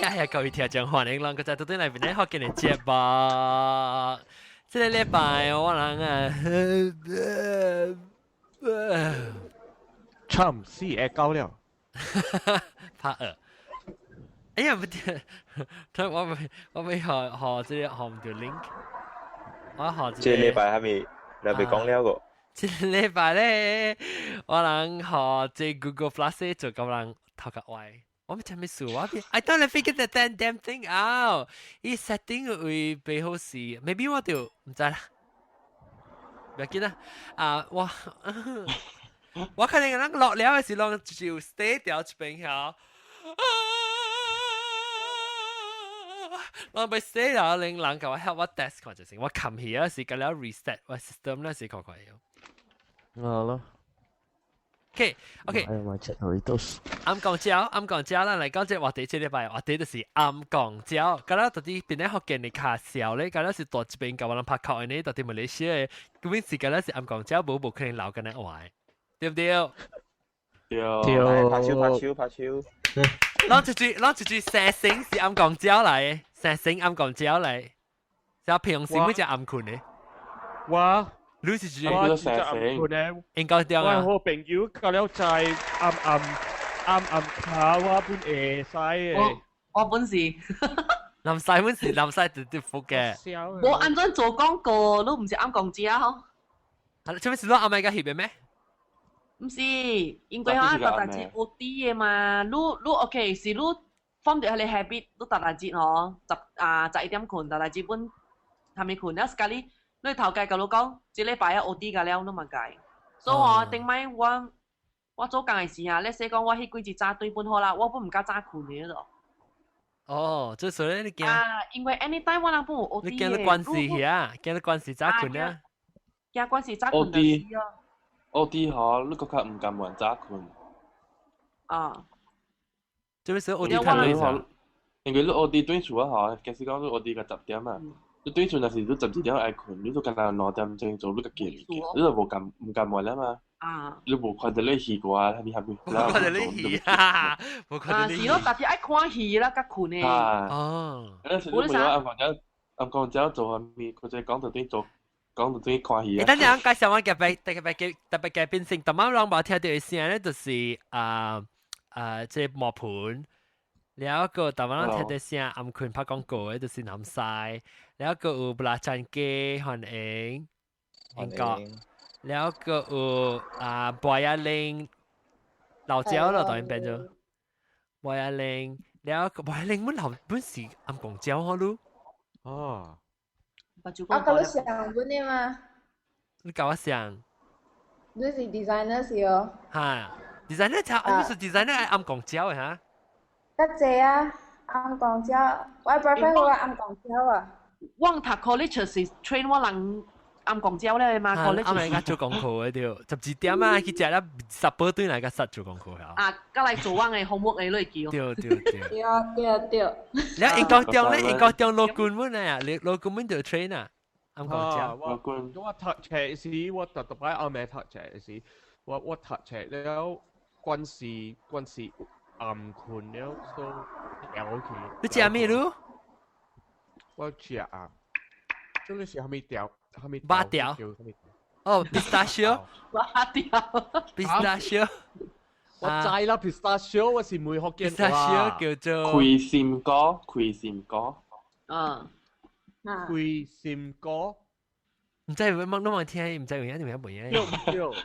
哎呀，各位聽眾歡迎攏閣再倒轉來邊咧福建的節目。這个禮拜我人啊，差唔死會到了。拍二。哎呀，不對，我未學學這個學毋著 link，我學這個禮拜還未，你未講了個。這個禮拜咧，我人學這 Google Plus 做夠人頭殼歪。我毋知咩事，我 I don't figure the damn thing out。伊 setting 會背後是，maybe 我就毋知啦。不要緊啦，啊我可能人落了的時，攏就 stay 掉一邊遐。我被死了，令人共我 help 我 desk 看就先，我冚起啊是佮了 reset 我 system 咧是看看有。好咯。 OK OK。哎呀，吃 Doritos。暗摃蕉，暗摃蕉，咱來講這話題，這禮拜話題就是暗摃蕉。佮了到底邊咧福建的較少咧，佮了是大一邊共我人拍靠的呢，到底馬來西亞的，根本是佮了是暗摃蕉，無可能留緊來話，對不對？對。對。拍手拍手拍手。攏一句，攏一句生成是暗摃蕉來的，生成暗摃蕉來，小平時每隻暗睏的。我。你是指我是暗睏的。應該對啊。我好朋友到了在暗暗暗暗卡我本會使的。我本是。南西本是南西直接福嘅。我按怎做廣告，你毋是暗摃蕉吼？係，這邊是攞暗暝個翕的咩？毋是，因為吼逐逐日有啲的嘛，你 OK 是你 form 著彼個 habit，你逐逐日吼11點睏，逐逐日本還未睏，了 sekali 你頭家共你講，這禮拜啊 OT 甲了，你嘛改。所以吼，頂擺我做工的時啊，你說講我彼幾日早轉本好啦，我本毋敢早睏的咯。哦，這所以你驚？啊，因為 anytime 我人本有 OT 你驚你關事遐，驚你關事早睏啊？驚關事早睏就死哦。 OT 吼，你閣較毋甘願早睏。啊。這邊是 OT 太累咗。因為你 OT 轉厝啊吼，假使講你 OT 到10點啊，你轉厝若是你12點愛睏，你都敢若2點鐘做，你較驚你就無甘毋甘願啦嘛。啊。你無看著你戲歌，啥物啥物。無看著你戲啊！無看著你。啊，是咯，但是愛看戲啦，較睏的。啊。哦。嗰時你問我暗摃蕉，暗摃蕉做啥物？或者講到對做。講到對看戲啊！等陣介紹我特別特別嘅特別嘅變成，逐擺人無聽著的聲咧，就是啊啊，這磨盤，了個逐擺人聽著聲暗睏拍廣告的，就是南西，了個有布拉贊雞歡迎，英國，了個有啊博雅玲老椒咯，當然變做博雅玲，了個博雅玲本頭本是暗摃蕉好嚕。哦。我佮你相本的嘛？你佮我相？你是 designer 是哦？哈，designer 就你是 designer 愛暗摃蕉的哈？較濟啊，暗摃蕉，我 boyfriend 我暗摃蕉啊。我讀 college 是 train 我人暗摃蕉咧嘛，college。暗暝做功課的對，12點啊去食了十八對來個實做功課啊，佮來做我的 homework 的你記哦。對對對。對對對。你英國中咧，英國中羅冠本啊，你羅冠本就 train 啊，暗摃蕉。我我讀冊時，我特特擺暗暝讀冊時，我讀冊了，關時關時暗睏了，所以掉去。你食咩嚕？我食啊，這個是啥物條？啥物肉條？哦，pistachio。肉條。 pistachio。我知啦，pistachio 我是梅福建話。 pistachio 叫做開心果，開心果。嗯。開心果。毋知乜攏冇聽，毋知有影定係無影。對毋對？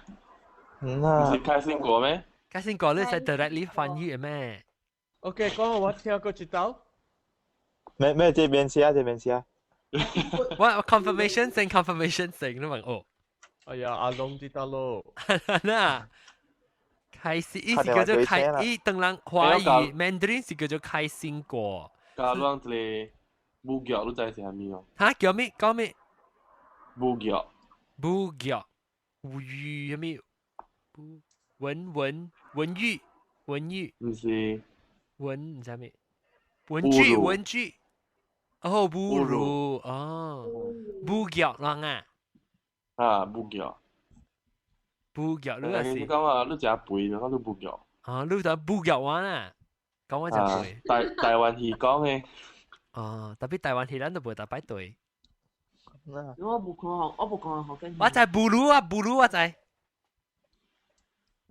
嗯啊。毋是開心果咩？開心果你使 directly 翻譯的咩？OK，講我聽過一道。咩咩？這邊寫啊，這邊寫啊。我 confirmation 先 confirmation 先，你問哦。哎呀，阿龍知道咯。嗱，開心，伊是叫做開，伊當人華語 Mandarin 是叫做開心果。加攏一個母腳，你知是啥物哦？哈，叫咩？講咩？母腳。母腳，母語啥物？文文文語，文語。毋是。文毋知咩？文具文具。哦，侮辱哦，侮辱人啊！啊，侮辱。侮辱你是？你講啊，你食肥，然後你侮辱。啊，你就侮辱我啦！講我就背。台灣戲講嘅。哦，特別台灣戲咱都袂特擺對。我無看，我無看福建戲。我知 bulu 啊，bulu 我知。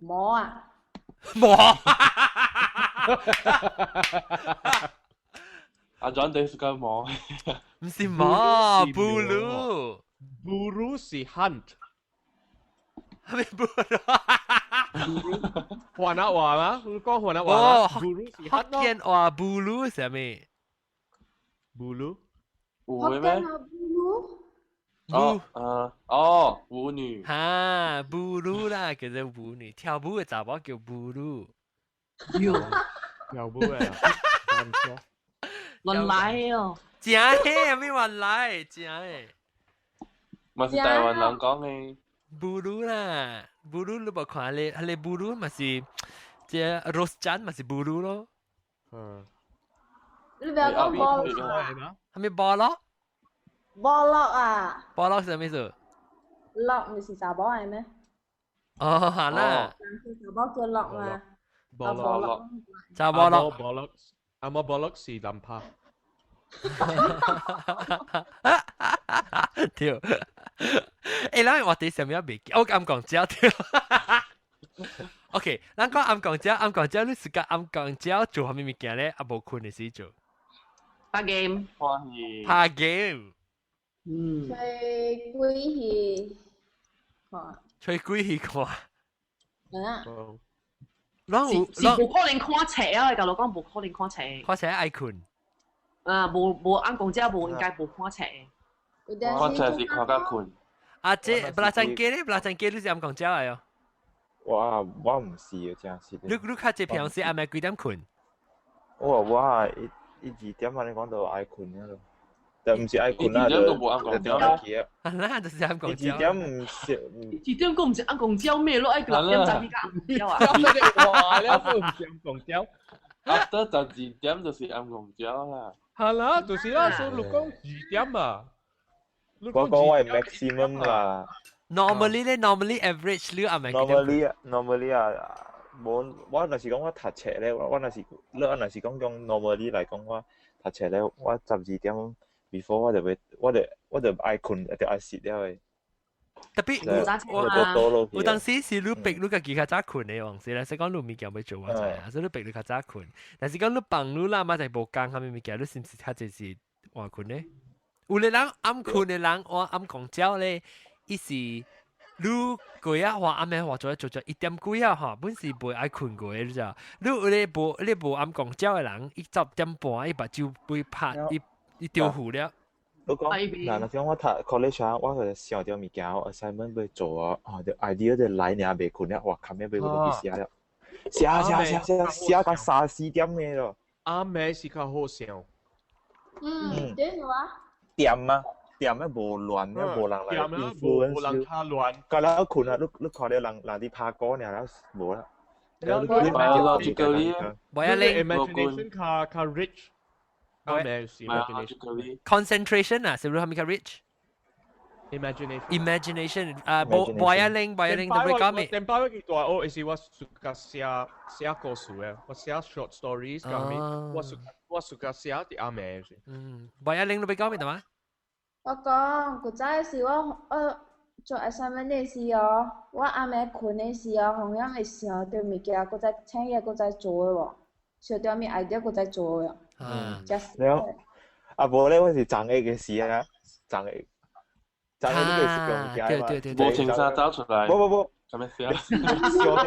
無啊。無。阿 John 對是個魔。唔是魔，bulu。 Buru 是 hunt。係咪 bulu？雲南話嗎？你講雲南話嗎？Buru 是福建話 bulu 是咩？Bulu。有嘅咩？哦，哦，舞女。哈，bulu 啦，叫做舞女，跳舞嘅查某叫 bulu。跳舞嘅。亂來哦！真係咩亂來？真係。嘛是台灣人講嘅。 Bulu 啦，bulu 你無看咧，彼个 bulu 嘛是，這 Rose Chan 嘛是 bulu 咯。嗯。你不要講波樂。係咪波樂？波樂啊！波樂是咩意思？樂唔是查某來咩？哦，係啦。查某叫樂嘛。波樂。查某樂。波樂。阿摩波樂是南帕。對。欸，咱話題啥物仔袂記，我暗講食對。OK，咱講暗講食，暗講食，你是甲暗講食做啥物物件咧？啊，無睏的時做。拍 game。拍 game。嗯。吹鬼戲看。吹鬼戲看。啊。攏有，是無可能看冊啊！甲我講無可能看冊。看冊愛睏。啊，無無按講這無應該無看冊。看冊是看甲睏。啊，這布拉贊雞咧，布拉贊雞你是暗講食來哦。我毋是啊，真是。你較濟平時暗暝幾點睏？我一二點啊，你講到愛睏了咯。但毋是愛睏啦，一二點都無暗講食啊。啊，那就是暗講食。一二點毋是。一二點閣毋是暗講食咩？咯愛6點才去甲暗講食啊。哇！了都毋是暗講食。 After 12點就是暗講食啦。係啦，就是啦，所以你講二點啊。我講我係 maximum 啦。 Normally 咧，normally average 你暗暝 Normally normally 啊，無我若是講我讀冊咧，我若是你若是講用 normally 來講，我讀冊咧，我12點 before 我就會，我就愛睏，就愛食了的。特別我有當時是你逼你家己較早睏的，往時咧，是講你物件欲做我知啊，所以你逼你較早睏。但是講你放你啦嘛，就無工啥物物件，你是毋是較濟是晚睏呢？有的人暗睏的人，我暗講鳥咧，伊是你過啊，話暗暝話做做做1點幾啊，吼，本是袂愛睏過的，你知？你有咧無你無暗講鳥的人，伊10點半伊目睭被拍，伊伊丟糊了。我講，嗱，若講我讀 college 啊，我就想著物件，assignment 欲做啊，啊，就 idea 就來爾袂睏了，哇，冚咩欲落去寫了，寫寫寫寫寫到三四點嘅咯。暗暝是較好想。嗯，對啊。掂啊，掂啊，無亂啊，無人來 influence 無人較亂。到了睏啊，你看著人人佇拍鼓爾了，無啦。 Logically，無啊，你 imagination 較較 rich。暗暝是 imagination。 Concentration 啊，是不是較 rich？ Imagination。 Imagination 啊，無無啊，拎無啊拎，都會講咩？頂擺我去大學時，我暑假寫寫故事嘅，我寫 short stories 咁樣，我暑假寫佇暗暝時。嗯，無啊，拎都會講咩的嘛？我講古早時我做 assignment 的時哦，我暗暝睏的時哦，同樣會想著物件，閣再請伊閣再做的無，想著物 idea 閣再做的。嗯。了，啊無咧，我是昨下嘅事啊，昨下。昨下你個是用物件嘛？對對對。無穿衫走出來。無無無。咁樣寫。想著，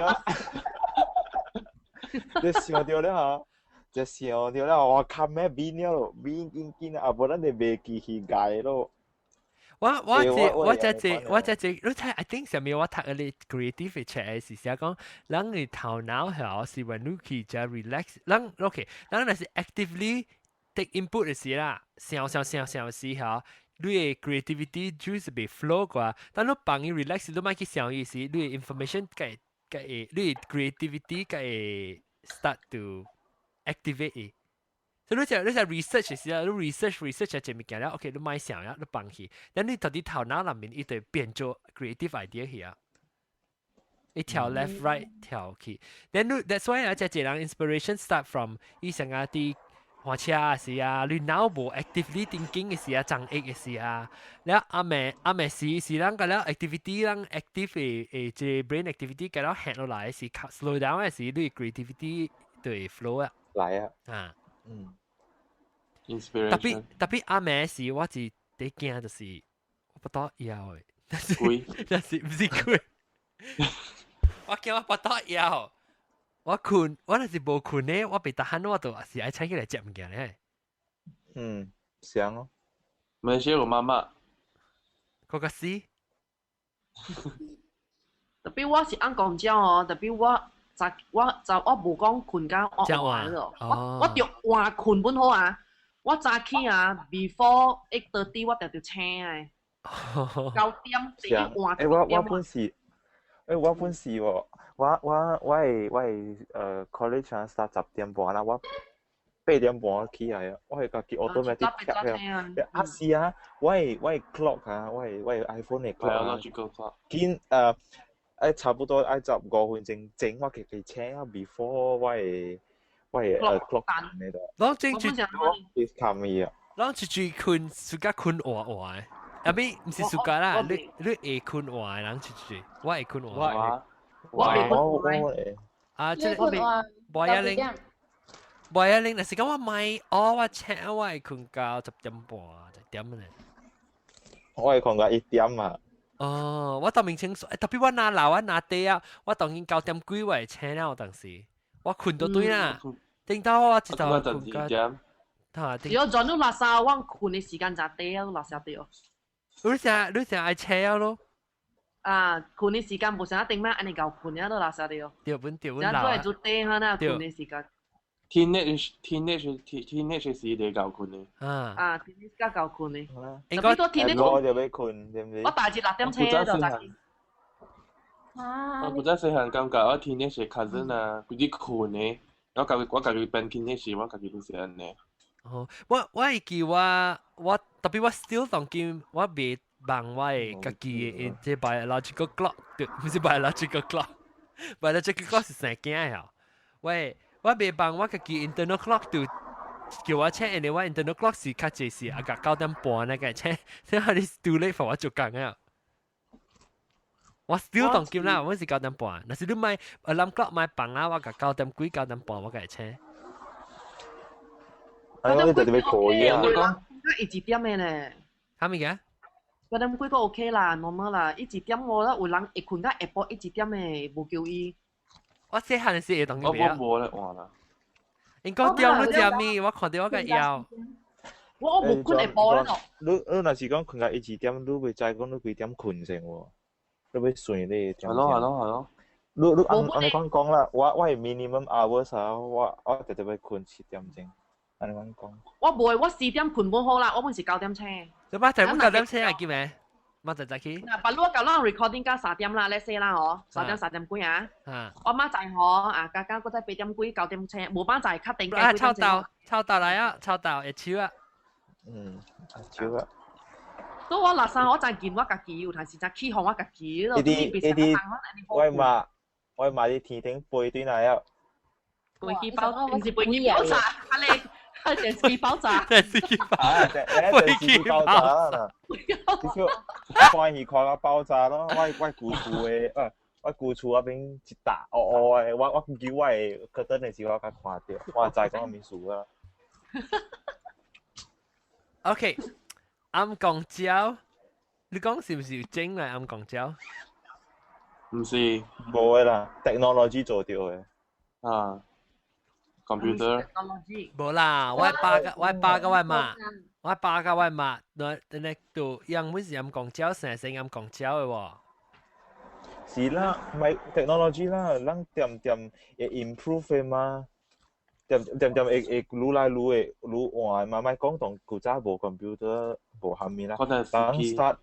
你想著了吼，就想著了，我冚咩變了咯，變緊緊啊，無咱就袂記去改咯。我這我這這我這這，你睇，I think 上面我讀嗰啲 creative 冊是寫講，人嘅頭腦係是when 你去只 relax，人 OK，人若是 actively take input 的時啦，想想想想時候，你嘅 creativity juice 被 flow 過，但你放伊 relax，你莫去想伊時，你嘅 information 會會，你嘅 creativity 會 start to activate 伊。所以你就 research 時啊，你 research research 一物件了，OK，你莫想呀，你放去，但你到底頭腦內面伊就變做 creative idea 去啊。伊跳 left right 跳去。Then that's why 啊，這人 inspiration start from 伊成日啲駛車嘅時啊，你腦無 actively thinking 嘅時啊，張益嘅時啊，了暗暝暗暝時是咱個了 activity 咱 active 嘅嘅這 brain activity 個了 hang 落來時 slow down 嘅時，你 creativity 就會 flow 啊。來啊。啊。inspiration。特別特別暗暝時，我是第驚就是我腹肚枵的，但是但是毋是鬼，我驚我腹肚枵。我睏，我若是無睏呢，我袂得閒，我就是愛醒起來食物件咧。嗯，想哦。馬來西亞有媽媽。嗰個死。特別我是按講講哦，特別我就我就我無講睏甲我換咯，我我著換睏本好啊。我早起啊，before 8:30我就著醒的。9點第一換。欸，我我本是，欸，我本是喎。我我我係我係college 啊，start 10點半啦，我8點半起來啊，我係家己 automatic 起啊。啊是啊，我係 clock 啊，我係 iPhone 嘅 clock 啊。見差不多愛15分鐘前我家己醒啊，before 我係 clock 呢度。攏正住，冚伊啊。攏住住睏，暑假睏晏晏，啊咪毋是暑假啦，你你會睏晏人住住，我會睏晏。我未睏啊，這個無一零，無一零，若是講我買，哦，我請我會睏到10點半，10點咧。我會睏到1點啊。哦，我當明清楚，特別我若老我若底啊，我當然9點幾我會醒了，當時我睏到對啦，頂到我一頭睏到。如果撞到垃圾，我睏的時間就短啊，垃圾對。你成你成愛醒咯。啊，睏的時間無啥一定咩，按呢𠢕睏啊都垃圾對。對本對本老。這都係做短哈那睏的時間。 Teenage teenage teenage 時就𠢕睏的。啊。啊，teenage 較𠢕睏的。應該多 teenage 我就欲睏，對唔對？我大日6點醒就早起。啊！我古早細漢感覺我 teenage cousin 啊，規日睏的，我家己變 teenage 我家己都是按呢。哦，我會記我我特別我 still 當今我袂忘我的家己的這 biological clock，對，毋是 biological clock，biological clock 是生囝的。喂，我袂忘我家己 internal clock 就叫我醒，因為我 internal clock 是較濟是啊個9點半那個醒，所以你 too late for 我做工啊。我 still 當今啦，我是九點半。若是你買 alarm clock 買放啊，我個9點幾9點半我個會醒。哎，你特別可以啊！你講一點的咧。啥物嘅？ 9點幾個 OK 啦，normal 啦。一點我咧有人會睏到下晡一點的，無叫伊。我細漢時會當我我無咧換啦。應該點你食物，我看到我個枵。我我無睏下晡咧咯。你你若是講睏到一二點，你袂知講你幾點睏先喎？你欲算你點？係咯係咯係咯。你你按按你講講啦，我我係 minimum hours 啊，我我特特欲睏7點鐘。按你講講。我無，我4點睏本好啦，我本是九點醒。你媽就本9點醒啊？記未？媽就早起。嗱，白我舊咱 recording 到3點啦，let's say 啦，嗬，3點3點幾啊。我媽在嗬，啊，加加嗰陣8點幾9點醒，無班在確定。啊，臭豆，臭豆來啊，臭豆會手啊。嗯，手啊。所以我垃圾我就見我家己有，但是就起哄我家己咯。呢啲呢啲，我媽我媽啲天頂背對來啊。飛機爆，唔是飛機爆炸，係你係電視爆炸。電視機爆炸，電視機爆炸啦。歡喜看到爆炸咯！我我舊厝的，我舊厝嗰邊一沓烏烏的，我我記我的課燈的時候我才看到，我知講物事啦。 OK，暗公蕉，你講是毋是有整來暗公蕉？毋是，無的啦，technology 做著的。啊，computer。無啦，我爸佮我爸佮我媽，我爸佮我媽，那那都樣本是暗公蕉，成成暗公蕉的喎。是啦，咪 technology 啦，咱點點會 improve 的嘛，點點點會會愈來愈會愈換嘛，莫講當古早無 computer 無蝦米啦，人 start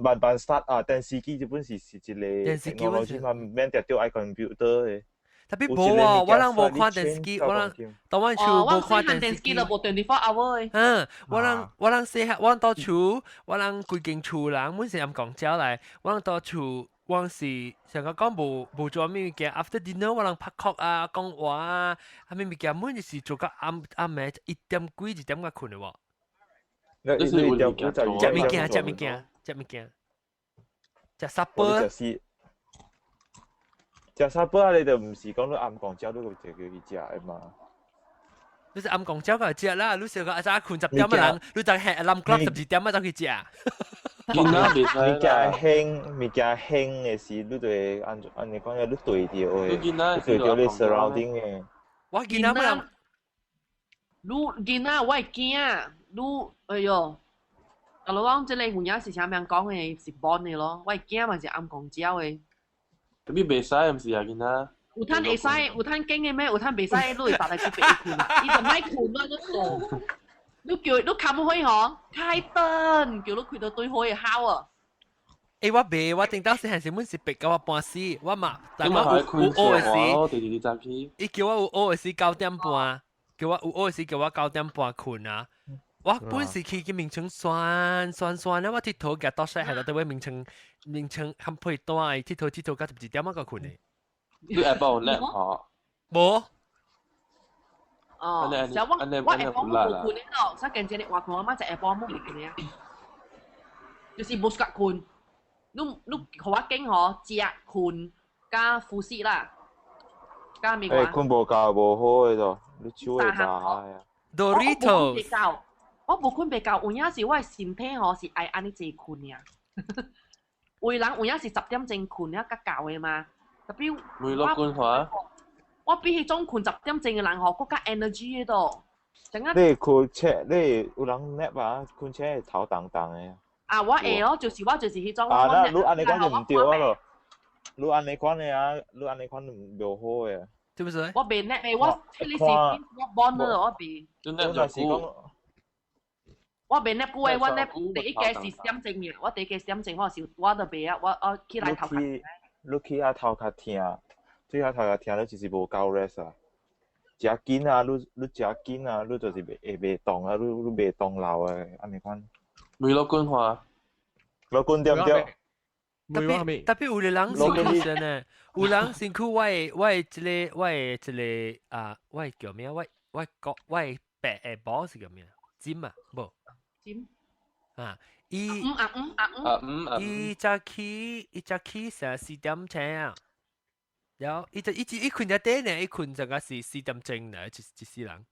慢慢 start 啊，電視機這本是是一個 technology 嘛，免定著愛 computer 的。特別無哦，我人無看電視機，我人當阮厝無看電視機。都無24 hour。嗯，我人我人細漢，我人到厝，我人規間厝人，阮是暗公蕉來，我人到厝。我是成個講無無做咩物件，after dinner 我人拍殼啊，講話啊，啊咩物件，每日是做到暗暗暝一點幾二點才睏的喎。你是有物件食物件，食物件，食物件，食 supper。食 supper 啊！你就毋是講你暗暝食，你就叫去食的嘛。你是暗暝食就食啦，你小個早睏10點的人，你就係 alarm clock 12點啊走去食。物件興，物件興的時，你就會按按你講嘅，你對著的，你對著你 surrounding 的。我囡仔嘛，你囡仔我會驚，你哎喲，啊老講這個有影是啥物講的，是 born 的咯，我會驚嘛是暗暝食的。特別袂使，毋是啊，囡仔。有趁會使，有趁驚的咩？有趁袂使，你會白來去白睏，伊就莫睏啦，你傻。你叫你冚開嗬，開燈，叫你開到對開會好啊。欸，我袂，我頂到時係時本是白到我半死，我嘛，但我有有學的時，伊叫我有學的時9點半，叫我有學的時叫我九點半睏啊。我本是去去眠床算算算咧，我鐵頭夾到洗係到對位眠床眠床冚被單，鐵頭鐵頭到12點我個睏的。你下晡有叻嗬？無。哦，就我我下晡無睏的咯，所以近這你話睏，我媽就下晡冇睏的啊，就是無適合睏。你你予我揀嗬，食睏加呼吸啦，加咩話？欸，睏無夠無好的咯，你手會麻啊。 Doritos。我無睏袂夠，有影是我的身體吼是愛按呢濟睏爾。有的人有影是10點鐘睏啊，較夠的嘛。特別我我比彼種睏10點鐘的人吼，閣較 energy 的多。你睏醒，你有人 nap 啊？睏醒會頭重重的。啊，我會咯，就是我就是彼種。啊，那你按呢款就毋對啊咯。你按呢款的啊，你按呢款就無好的。對不對？我袂 nap 的，我彼個是我 born 了，我袂。你 nap 就久。我袂 nap 久的，我 nap 第一個是點鐘爾，我第一個點鐘我是我都袂啊，我我起來頭殼。你起啊頭殼疼，最後頭殼疼，你就是無夠 rest 啊。食緊啊，你你食緊啊，你就是袂會袂動啊，你你袂動腦啊，按呢款。梅洛君話。洛君對毋對？特別特別有的人辛苦真呢，有人辛苦我的我的這個我的這個啊，我的叫咩？我我國我的白的 boss 叫咩？金啊，無。金。啊，伊伊早起伊早起成4點醒啊，然後伊就伊伊睏一短呢，伊睏就個是4點鐘呢，一一世人。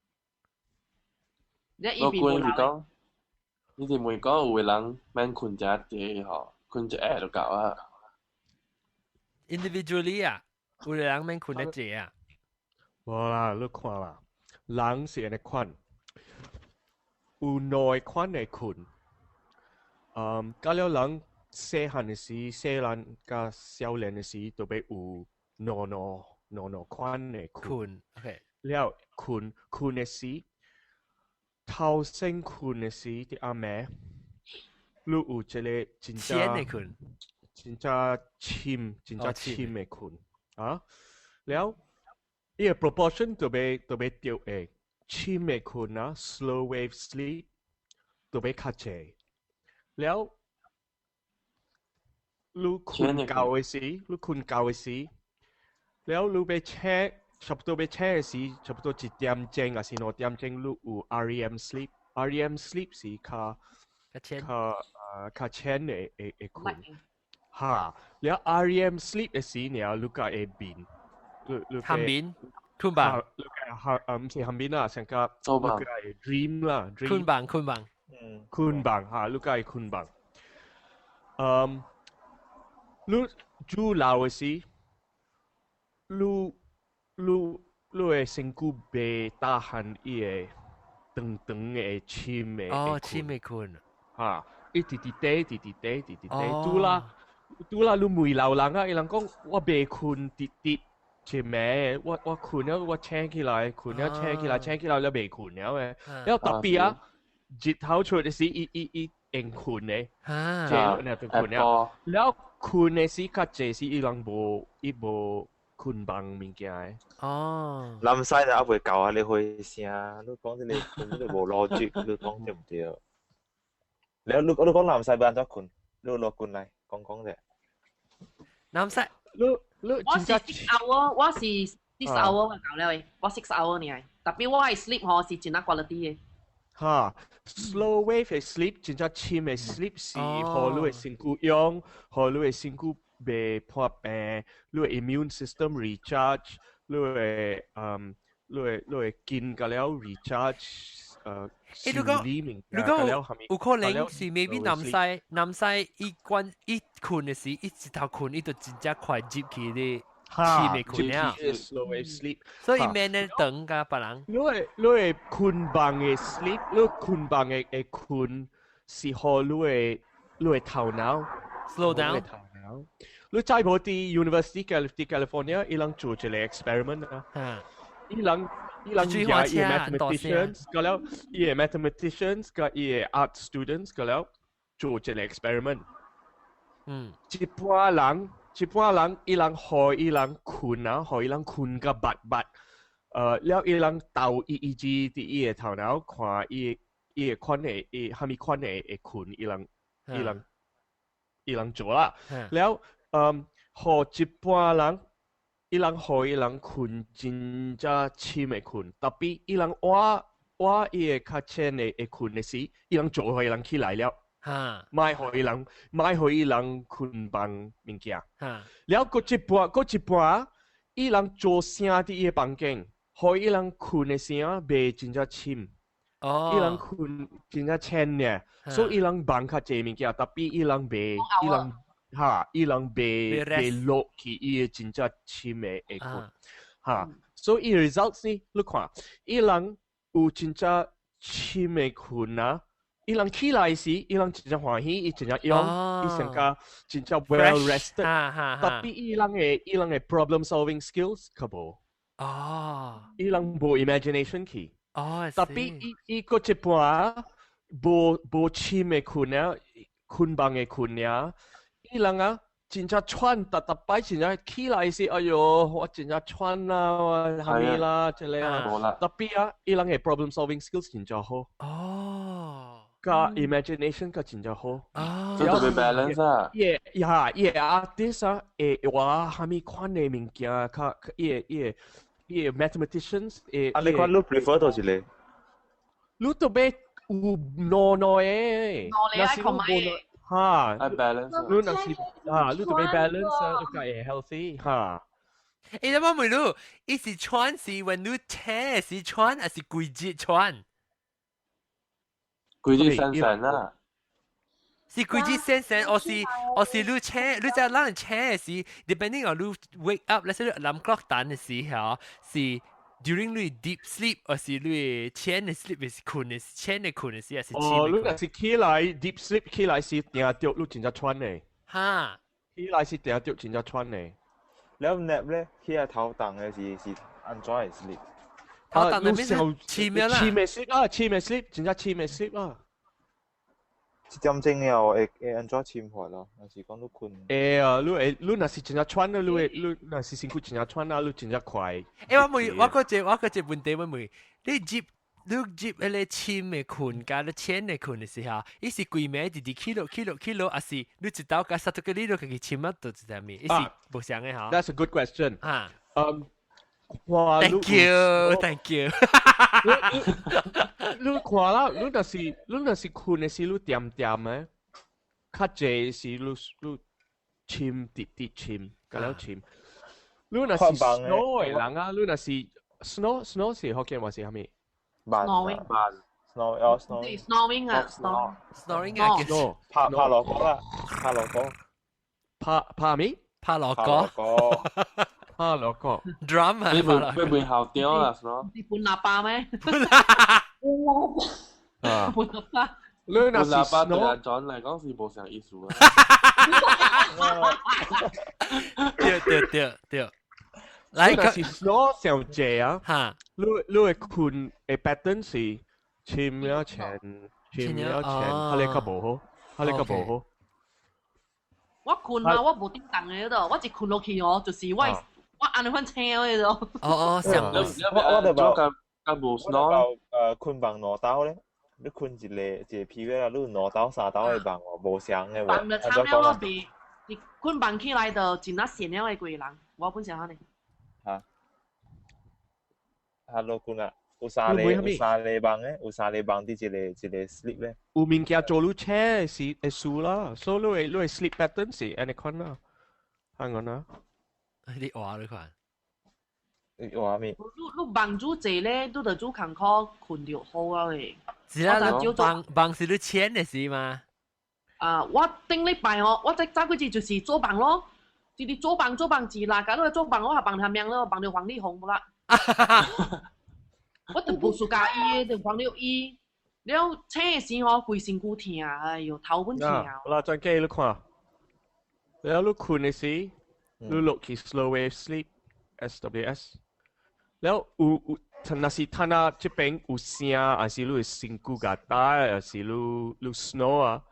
我關是講，你是問講有的人免睏遮濟吼，睏一下就夠啊。 Individually 啊，有的人免睏得濟啊。無啦，你看啦，人是按呢款，有兩款的睏。嗯，甲了人細漢的時，細漢佮少年的時，都欲有兩兩兩兩款的睏。 OK。了睏睏的時，頭先睏的時，佇暗暝，你有一個真正真正深、真正深的睏啊。了，伊個 proportion 特別特別對的，深的睏啊，slow wave sleep 特別較濟。了，你睏夠的時，你睏夠的時，了你欲醒，差不多欲醒的時，差不多1點鐘還是2點鐘，你有 REM sleep，REM sleep 是較較較淺的的的睏，哈，了 REM sleep 的時爾，你才會眠，你你頷眠，睏夢，你個哈，毋是頷眠啦，上較你個會 dream 啦，睏夢睏夢。睏夢哈，你才會睏夢。嗯，你煮老的時，你你你的身軀袂打頇伊個長長的深的。哦，深的睏。哈，伊直直短，直直短，直直短。拄啦，拄啦，你問老人啊，伊人講我袂睏直直一暝，我我睏了我醒起來，睏了醒起來，醒起來了袂睏了的。了特別啊。日頭出的時，伊伊伊會睏的，這那就睏了。了睏的時較濟時，伊人無伊無睏夢物件的。哦。南西就猶未夠啊！你回聲，你講這個根本就無邏輯，你講對毋對？你你你講南西欲按怎睏？你落睏來講講者。南西，你你我是 6 hour，我是 6 hour 我夠了嘅，我 6 hour 爾，tapi 我嘅 sleep 嗬是真係 quality 嘅。哈，slow wave 嘅 sleep 真正深嘅 sleep 是予你嘅身軀勇，予你嘅身軀袂破病，你嘅 immune system recharge，你嘅筋個了 recharge，欸，你講你講有可能是 maybe 南西南西伊關伊睏的時，伊一頭睏伊就真正快入去咧。哈，深的睏了，slow wave sleep，所以免咧長佮別人。你會睏房的 sleep，你睏房的會睏是予你的頭腦 slow down。頭腦。你知無佇 University 佇 California，伊人做一個 experiment 啊。伊人也伊 mathematicians，個了伊個 mathematicians 佮伊個 art students 個了做一個 experiment。一半人，一半人，伊人予伊人睏啊，予伊人睏甲捌捌，了伊人投 EEG 佇伊的頭腦，看伊的款的，伊蝦米款的會睏，伊人做啦。了，予一半人，伊人予伊人睏真正深的睏，tapi 伊人倚倚伊的較淺的會睏的時，伊人做予伊人起來了。莫予伊人，莫予伊人睏房物件。了，閣一半，伊人做聲佇伊的房間，予伊人睏的聲袂真正深。伊人睏真正淺爾，所以伊人夢較濟物件，tapi 伊人袂，伊人哈，伊人袂落去伊的真正深的會睏。哈，所以伊 results 呢，你看，伊人有真正深的睏啊。伊人起來時，伊人真正歡喜，伊真正勇，伊上加真正 well rested。 Tapi 伊人的 problem solving skills 較無。伊人無 imagination 去。Tapi 伊閣一半無深的睏啊，睏房的睏啊，伊人啊真正喘，逐逐擺真正起來時，哎喲，我真正喘啦，我蝦米啦，這個啊。Tapi 啊，伊人的 problem solving skills 真正好。佮 imagination 較真正好。這特別 balance 啊。伊個呀，伊個 artist 啊，會畫蝦米款的物件，較伊個 mathematicians 會。啊，你看你 prefer 佗一個？你特別有兩兩個。兩個愛看覓。哈。愛 balance。你若是啊，你特別 balance 啊，你較會 healthy 哈。欸，你問你，伊是喘是when 你醒是喘，還是規日喘？規日醒醒啊！是規日醒醒，或是你醒，你知咱人醒的時，depending on 你 wake up，let's say 你 alarm clock 彈的時候，是 during 你 deep sleep，或是你淺的 sleep，是睏的淺的睏的時，還是哦，你若是起來 deep sleep 起來時，定著你真正喘的。起來時定著真正喘的。了 nap 咧，起來頭重的是按怎會 sleep？頭重的咩？深了啦。深的 sleep 啊，深的 sleep，真正深的 sleep 啊。一點鐘了會按怎深法咯？若是講你睏。會啊，你會你若是真正喘啊，你會你若是身軀真正喘啊，你真正快。欸，我問我閣一個問題，我問你入你入彼個深的睏佮你淺的睏的時候，伊是規暝直直起落起落起落，還是你一晝佮殺到個你就家己深啊，就一點物？伊是無相的吼。 That's a good question. 啊。看 Thank you, thank you. 你看啦，你若是睏的時，你恬恬的，較濟是你深直直深，佮了深。你若是 snore 的人啊，你若是 snore snore 是福建話是啥物？慢 Snoring 慢 snore 哦 snore snoring 啊 snoring 啊，拍拍鑼鼓啦，拍鑼鼓，拍拍咩？拍鑼鼓，拍鑼鼓，drum 啊，你袂校長啊，是咯？你半喇叭咩？啊，半喇叭。你若是喇叭對阿 John 來講是無啥意思啊。對對對對。來，若是 snore 上濟啊，你的睏的 pattern 是深了淺，深了淺，彼個較無好，彼個較無好。我睏啊，我無叮當的度，我一睏落去哦，就是我按呢款醒的度。哦哦，上我就無較無 snore。睏房兩晝咧，你睏一個一個 period 啊，你有兩晝三晝的夢哦，無相的喎。夢就慘了咯，是。你睏夢起來就真啊善了的規人，我本身可能。嚇，Hello 君啊，有三個夢嘅，有三個夢佇一個 sleep 咧。有物件做你車是會輸啦，所以你會 sleep pattern 是按呢款啦，按講啦。你話你看，你話咩？你夢煮濟咧，你就煮艱苦睏著好啊咧。是啊，你夢夢是你錢的事嘛？啊！我頂禮拜哦，我這早幾日就是做夢咯，直直做夢做夢字啦，假如做夢我係夢下命咯，夢到黃麗紅啦。我就無暑假伊的，就黃了伊。了醒的時候，規身軀疼，哎喲，頭本疼。啦，轉機你看，了你睏的時，你落去 slow wave sleep，SWS。了有，若是趁啊這邊有聲，還是你會身軀共打，還是你 snore 啊？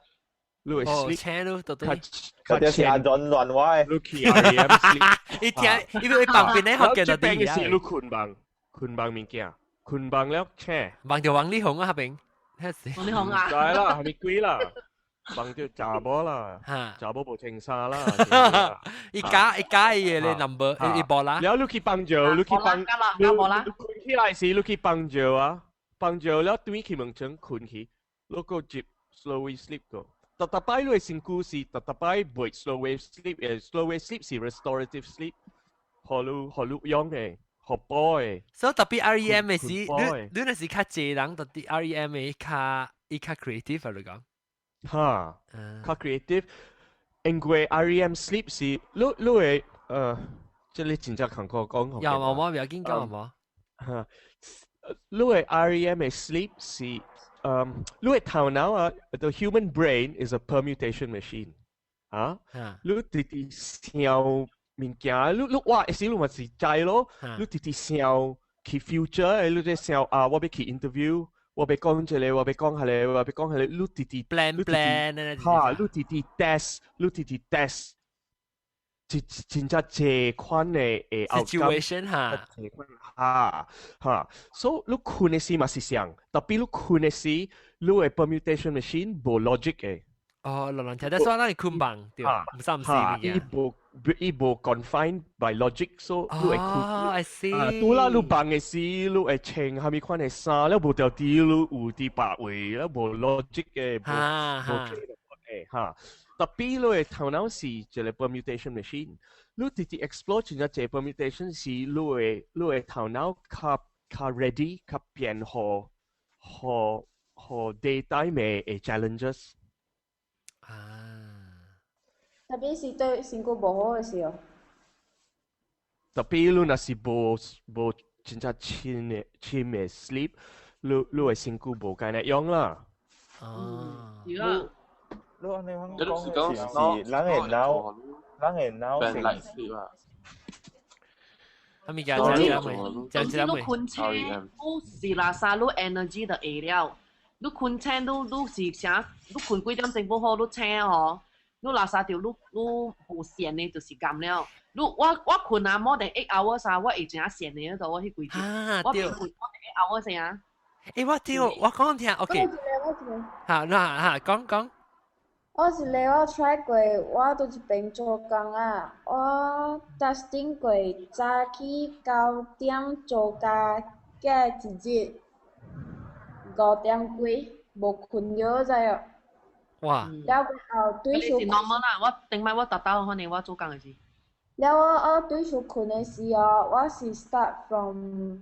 你會 sleep，請你到底？嗰啲是阿亂亂話你去 REM sleep。伊聽，因為旁邊咧學見到啲嘢。這邊是你睏夢，睏夢物件，睏夢了醒。夢著王力宏啊，嗰邊。王力宏啊？知啦，係咪鬼啦？夢著查某啦，查某無穿衫啦。伊加伊個 number，伊無啦。了你去幫助，你去幫，你睏起來時，你去幫助啊，幫助了轉去門床睏去，你閣入 slow wave sleep 個。逐逐擺你的身軀是逐逐擺袂 slow wave sleep 嘅，slow wave sleep 是 restorative sleep，予你用的，予補的。所以特別 REM 的時，你若是較濟人，特別 REM 的伊較 creative 啊，你講。哈，較 creative，因為 REM sleep 是你會這裡真正艱苦講。有冇冇不要緊講冇？哈，你的 REM 的 sleep 是。你的頭腦啊，the human brain is a permutation machine。啊，你直直想物件，你我時你嘛是知咯，你直直想去 future，你在想啊，我欲去 interview，我欲講這個，我欲講彼個，我欲講彼個，你直直 plan plan，哈，你直直 test，你直直 test，真真正這款的 situation 哈，哈哈，所以你睏的時嘛是像，特別你睏的時，你的 permutation machine 無 logic 的。哦，亂亂聽得說，咱是睏夢對，毋三毋四物件。伊無 confined by logic，所以你會睏。哦，I see。拄啦，你夢的時，你會穿蝦米款的衫，了無條啲你有佇別位，了無 logic 的，無無的哈。特別你的頭腦是一個 permutation machine，你直直 explore 真正這 permutation 是你的頭腦較 ready 較變予 daytime 的 challenges。啊！特別是對身軀無好的時候。特別你若是無真正深的 sleep，你的身軀無敢若用啦。哦。對啊。你按呢講是人的腦是。係咪叫講一總之你睏醒，你是垃圾，你 energy 就下了。你睏醒，你是啥？你睏幾點鐘不好，你醒吼，你垃圾就你無閒的，就是咁了。你我睏啊，more than 8 hours 啊，我會真閒的度，我彼幾日。我睏 more than 8 hours 啊。欸，我對，我講聽，OK。好，那哈講講。我一個我 try 過，我佇這邊做工啊，我 testing 過早起9點做工，過一日5點幾無睏著知無？哇！了過後對數。是 normal 啦，我頂擺我達到可能我做工的時。了我對數睏的時候，我是 start from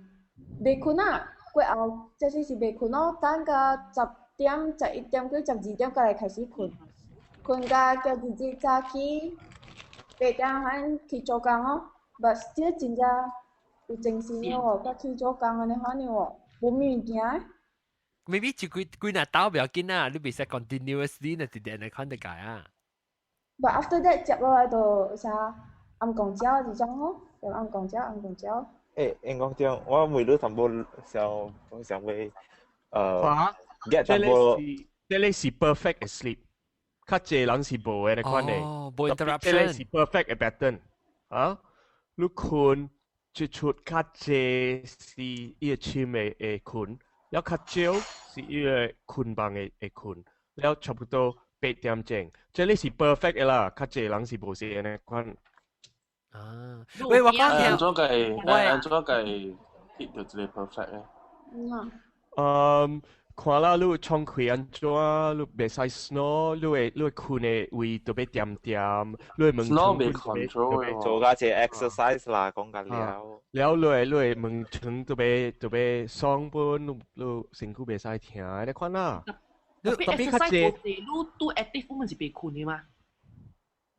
袂睏啊，過後這是袂睏咯，等到10點、11點幾、12點才來開始睏。睏到過一日早起8點半去做工哦，but still 真正有精神哦，佮去做工按呢款哦，無物件。 maybe 一幾幾若斗不要緊啊，你袂使 continuously 若直直按呢款就解啊。 But after that 接落來就啥暗暝食這種哦，就暗暝食暗暝食。欸，應講講，我每日淡薄想想欲get 淡薄。這個是 perfect sleep，較濟人是無的款的。哦，無 interruption。這個是 perfect 的 pattern。啊，你睏一出較濟是伊個深的的睏，了較少是伊個睏夢的的睏，了差不多8點鐘，這裡是 perfect 的啦，較濟人是無是按呢款。啊，喂，我講聽，按怎計？按怎計 hit 到這個 perfect 咧？嗯，看啦，你窗開按怎，你袂使 snore，你會睏的位特別恬恬，你會門窗袂 control 做加一個 exercise 啦，講緊了。了，你會門窗特別特別爽本，你身軀袂使疼，按呢款啦。特別較濟，你拄 active 本是袂睏的嘛？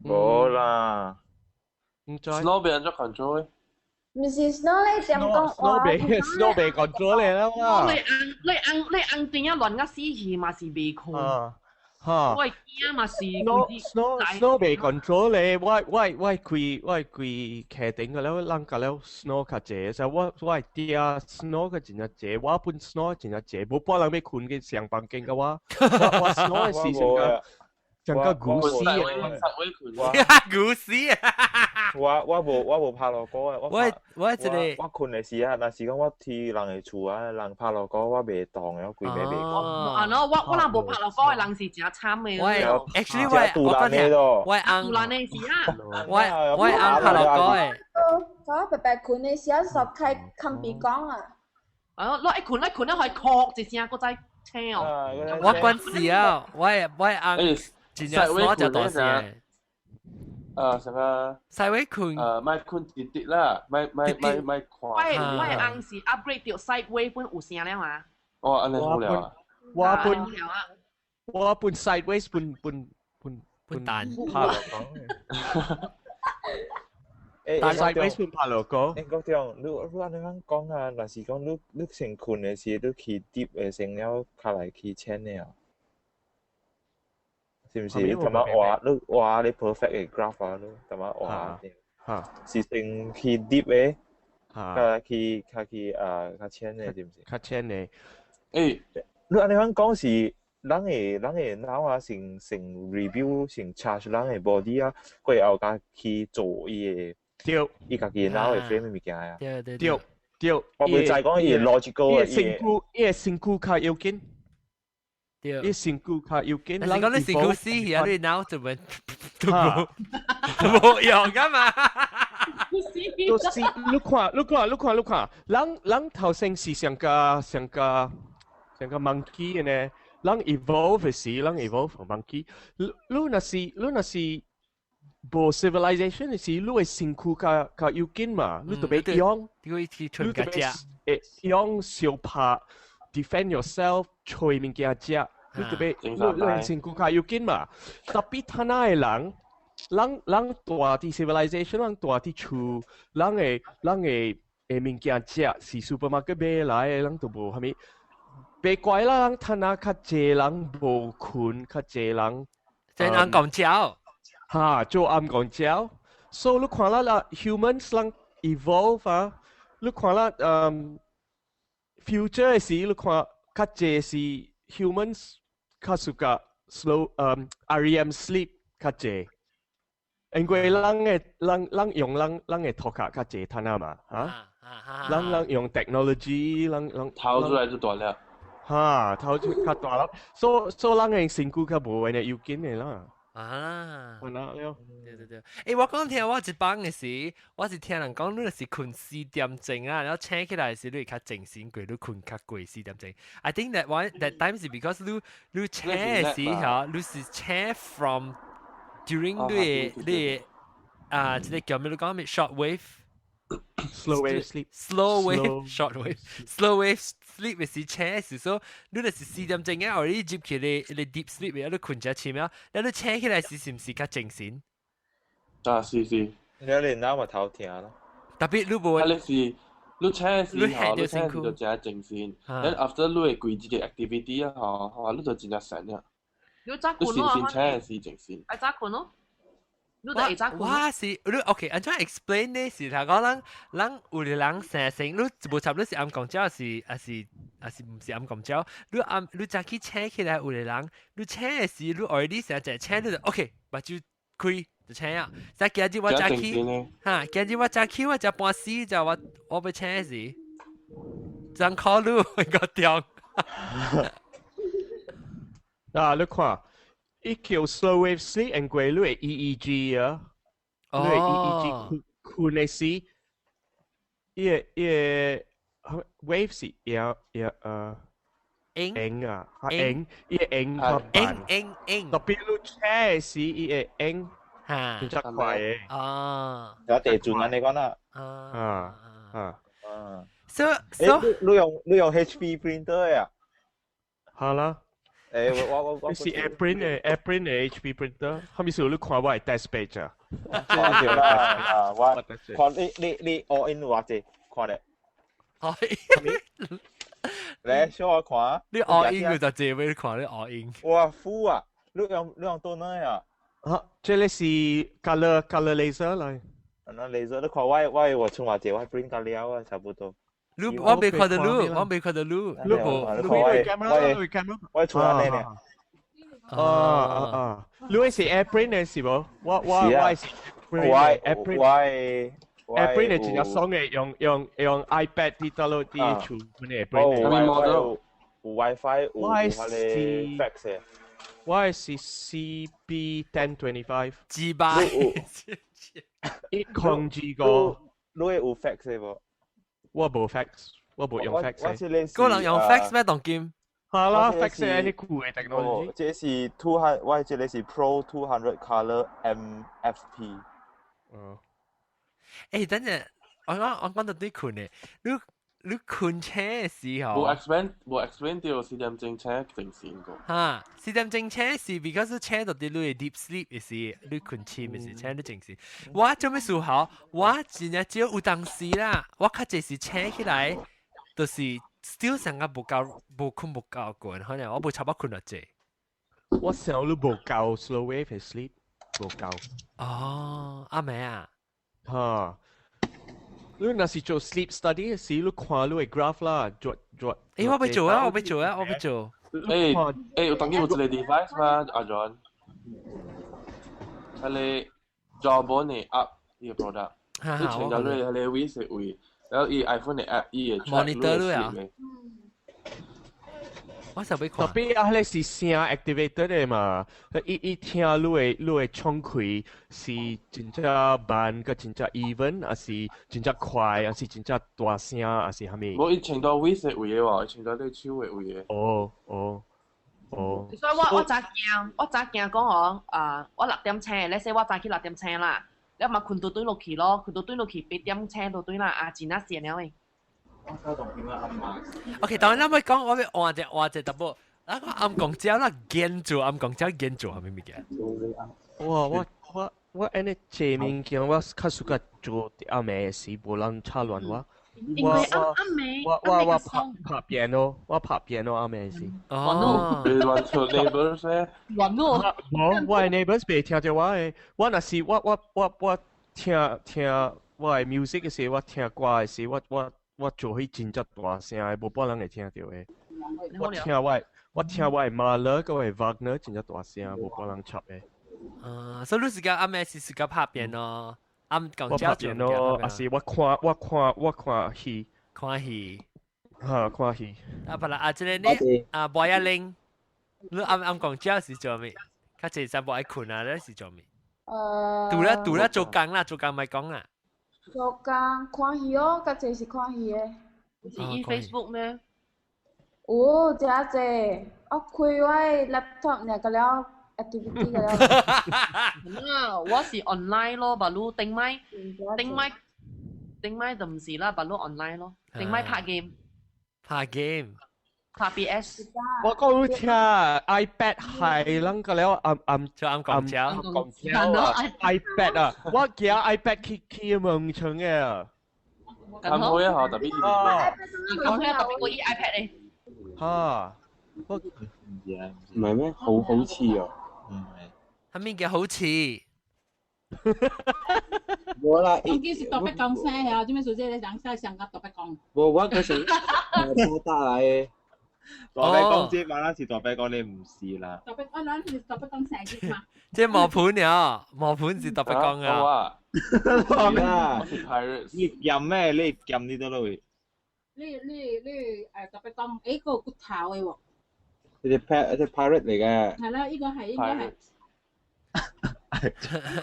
無啦。唔知。 snore 袂按怎 control 咧？毋是 snore 咧，點講話？snore 袂 control 咧啦嘛。你紅你紅你紅甜仔亂甲死去嘛是袂睏。哈。我驚嘛是。 snore 袂 control 咧，我開客頂個了，人個了 snore 較濟，所以我嗲 snore 個真正濟，我本 snore 真正濟，無半人欲睏去上房間個我，我 snore 是上個。像個古死啊！古死啊！我無拍鑼鼓啊！我這個我睏的時啊，若是講我去人的厝啊，人拍鑼鼓我袂動的，我規暝袂動。啊喏，我若無拍鑼鼓的人是真慘的。我 actually 我講聽，我翁杜蘭的時啊，我翁拍鑼鼓的。我白白睏的時啊，十開崁鼻講啊。啊，我一睏一睏咧，可以哭一聲，閣再醒哦。我關事啊，我翁。真正我就大聲。啊，啥個？細位睏。莫睏直直啦，莫莫莫莫看。我翁是 upgrade 到 sideways 本有聲了嘛？哦，按呢好了啊。我本 sideways 本本本本蛋。拍鑼鼓。但 sideways 本拍鑼鼓。欸，國長，你按呢樣講啊，若是講你先睏的時，你去 deep 的先了，較來去淺的啊。是毋是？你淡仔畫，你畫你 perfect 的 graph 啊，你淡仔畫。是先去 deep 的，較去啊較淺的，是毋是？較淺的。欸，你按呢樣講是，人的腦啊，先 review 先 charge 人的 body 啊，過後才去做伊的，伊家己腦的 frame 物件啊。對對對對。我袂知講伊的 logical 伊的身軀，伊的身軀較要緊。對。伊身軀較要緊。但是講你身軀死去啊，你腦就會都無都無用噶嘛。就是你看，你看，你看，你看，人頭先是像個 monkey 呢，人 evolve 時，人 evolve monkey。你若是無 civilization 時，你的身軀較要緊嘛，你特別用，你去春個食，會用相拍 defend yourself，揣物件食，你特別你身軀較要緊嘛。特別他那的人。人大佇 civilization，人大佇厝，人的物件食是 supermarket 買來的，人都無啥物。別怪啦，人趁啊較濟人無睏，較濟人。做暗暾鳥。哈，做暗暾鳥。所以你看啦啦，humans 人 evolve 啊，你看啦，future 的時，你看較濟是 humans 較 suka slow REM sleep 較濟。因為人用人的頭殼較濟趁啊嘛，哈？人用 technology，人頭出來就大了。哈，頭就較大粒，所以人的身軀較無按呢要緊的啦。啊，係啦，了。對對對，欸，我講聽我一班的時，我是聽人講，你若是睏4點鐘啊，然後醒起來時，你會較精神過，你睏較過四點鐘。I think that one that time 是 because 你醒的時候，你是醒 from during 你的啊，這個叫咩？你講咩？short wave。 slow wave sleep slow wave short wave slow wave sleep 的時醒時，所以你若是四點鐘啊，或你入去你 deep sleep 的，你睏一深啊，你醒起來時是毋是較精神？啊，是是。你腦嘛頭疼咯。特別你無，啊，你是你醒時吼，你醒時就真精神，then after 你會規一個 activity 啊，吼，吼，你就真正神啊。你早睏咯，你先醒時精神。愛早睏咯。你就會早睏。我是你 OK，按怎 explain 呢？是頭講人人有的人生性，你無插你是暗暾鳥，還是毋是暗暾鳥？你暗你早起醒起來有的人，你醒的時你 already 成日醒，你就 OK，目睭開就醒啊。再今日我早起，哈，今日我早起我食半死，就我欲醒時，真考慮個點。啊，你看。伊叫 slow wave sleep，因為你的 EEG 啊，你的 EEG 睏的時，伊的 wave 是也也影啊，影，伊的影較慢，影影，特別你車的時，伊會影，真正快的。啊，有地轉啊，你講啦。啊啊啊。 So 你用 HP printer 啊？好啦。我是 AirPrint 的 AirPrint 的 HP printer，後面是你看我的 test page 啊。對啦，啊，我看你 all in 偌濟，看咧。好。來，小我看。你 all in 佢就借俾你看，你 all in。哇，富啊！你用多呢啊？啊，這個是 color laser 來。那 laser 你看我穿偌濟，我 print 到了啊，差不多。你我未看到你，我未看到你。你無？你無？我穿安呢。啊啊啊！你是 AirPrint 的是無？我是我我 AirPrint 的真正爽的，用 iPad 佇倒落佇厝阮的 AirPrint。有 WiFi 有迄個 fax 的。我是 CB 1025。幾百。一控制個。你會有 fax 的無？我無 fax，我無用 fax。個人用 fax 咩？當今？係啦，fax 係啲舊的 technology。這是 200，我這個是 Pro 200 Color MFP。哦。等陣，我講到對睏的，你睏醒的時候，無 explain 到四點鐘醒定時個。哈，4點鐘醒是 because 醒到佇你的 deep sleep 的時，你睏深的時醒你靜時。我做咩事好？我真正少有當時啦，我較濟是醒起來，就是 still 成個無夠無睏無夠睏，可能我無差不多睏落濟。我想你無夠 slow wave sleep，無夠。哦，阿妹啊。哈。你若是做 sleep study 時，你看你的 graph 啦，做做。我欲做啊，我欲做啊，我欲做。有當今有一個 device 嘛，阿 John，佢個 Jawbone 的 app 呢個 product，你傳到你迄個位是位，然後伊 iPhone 的 app 伊會 monitor 你啊。我就欲看。特別啊，彼個是聲 activated 的嘛，伊聽你的喘氣是真正慢，閣真正 even，還是真正快，還是真正大聲，還是啥物？無伊穿到位是位的喎，伊穿到你手的位的。哦哦哦。所以我早驚，我早驚講哦，啊，我6點醒，你說我早起6點醒啦，你嘛睏到轉落去咯，睏到轉落去8點醒到轉啦，啊，真啊線了的。 OK，當然咱欲講，我欲換一換一淡薄。啊，我暗暣食啦，研做暗暣食研做啥物物件？哇！我按呢這物件，我較 suka 做佇暗暝時，無人吵亂我。因為暗暗暝我拍 piano，我拍 piano 暗暝時。哦。你亂出 neighbors 咩？亂咯。無，我的 neighbors 袂聽著我的。我若是我聽我的 music 的時，我聽歌的時，我做彼真正大聲的，無半人會聽著的。我聽我的 Mahler 佮我的 Wagner 真正大聲，無半人插的。啊，所以你是講暗暝是自家拍 piano，暗暣我拍 piano，還是我看戲。看戲。哈，看戲。啊，不啦，啊，這個你啊，無一玲，你暗暗暣食是做咩？較濟陣無愛睏啊，你是做咩？除了做工啦，做工莫講啦。做工看戲哦，較濟是看戲的。是伊 Facebook 咩？有真濟，我開我的 laptop 爾個了 activity 個了。啊，我是 online 咯，白滷頂咪頂咪頂咪就唔是啦，白滷 online 咯，頂咪拍 game。拍 game。拍 PS。我講你聽，iPad 係啷個了暗暗就暗暣食。暗暣食啊！iPad 啊，我驚 iPad 去門窗的。咁好一下，特別啊！咁佢特別過伊 iPad 咧。嚇！我唔係咩？好好似啊！唔係。係咩叫好似？無啦，當今是特別講聲啊，做咩事這個人使上甲特別講？無，我嗰時係打來的。大伯講這把啦，是大伯講你唔是啦。特別我咱是特別講聲字嘛。這磨盤了，磨盤是特別講啊。是啦，我是 Pirates。你鹹咩？你鹹你倒落去？你特別講，個骨頭的喎。隻 隻 pirate 嚟嘅。係啦，呢個係應該係。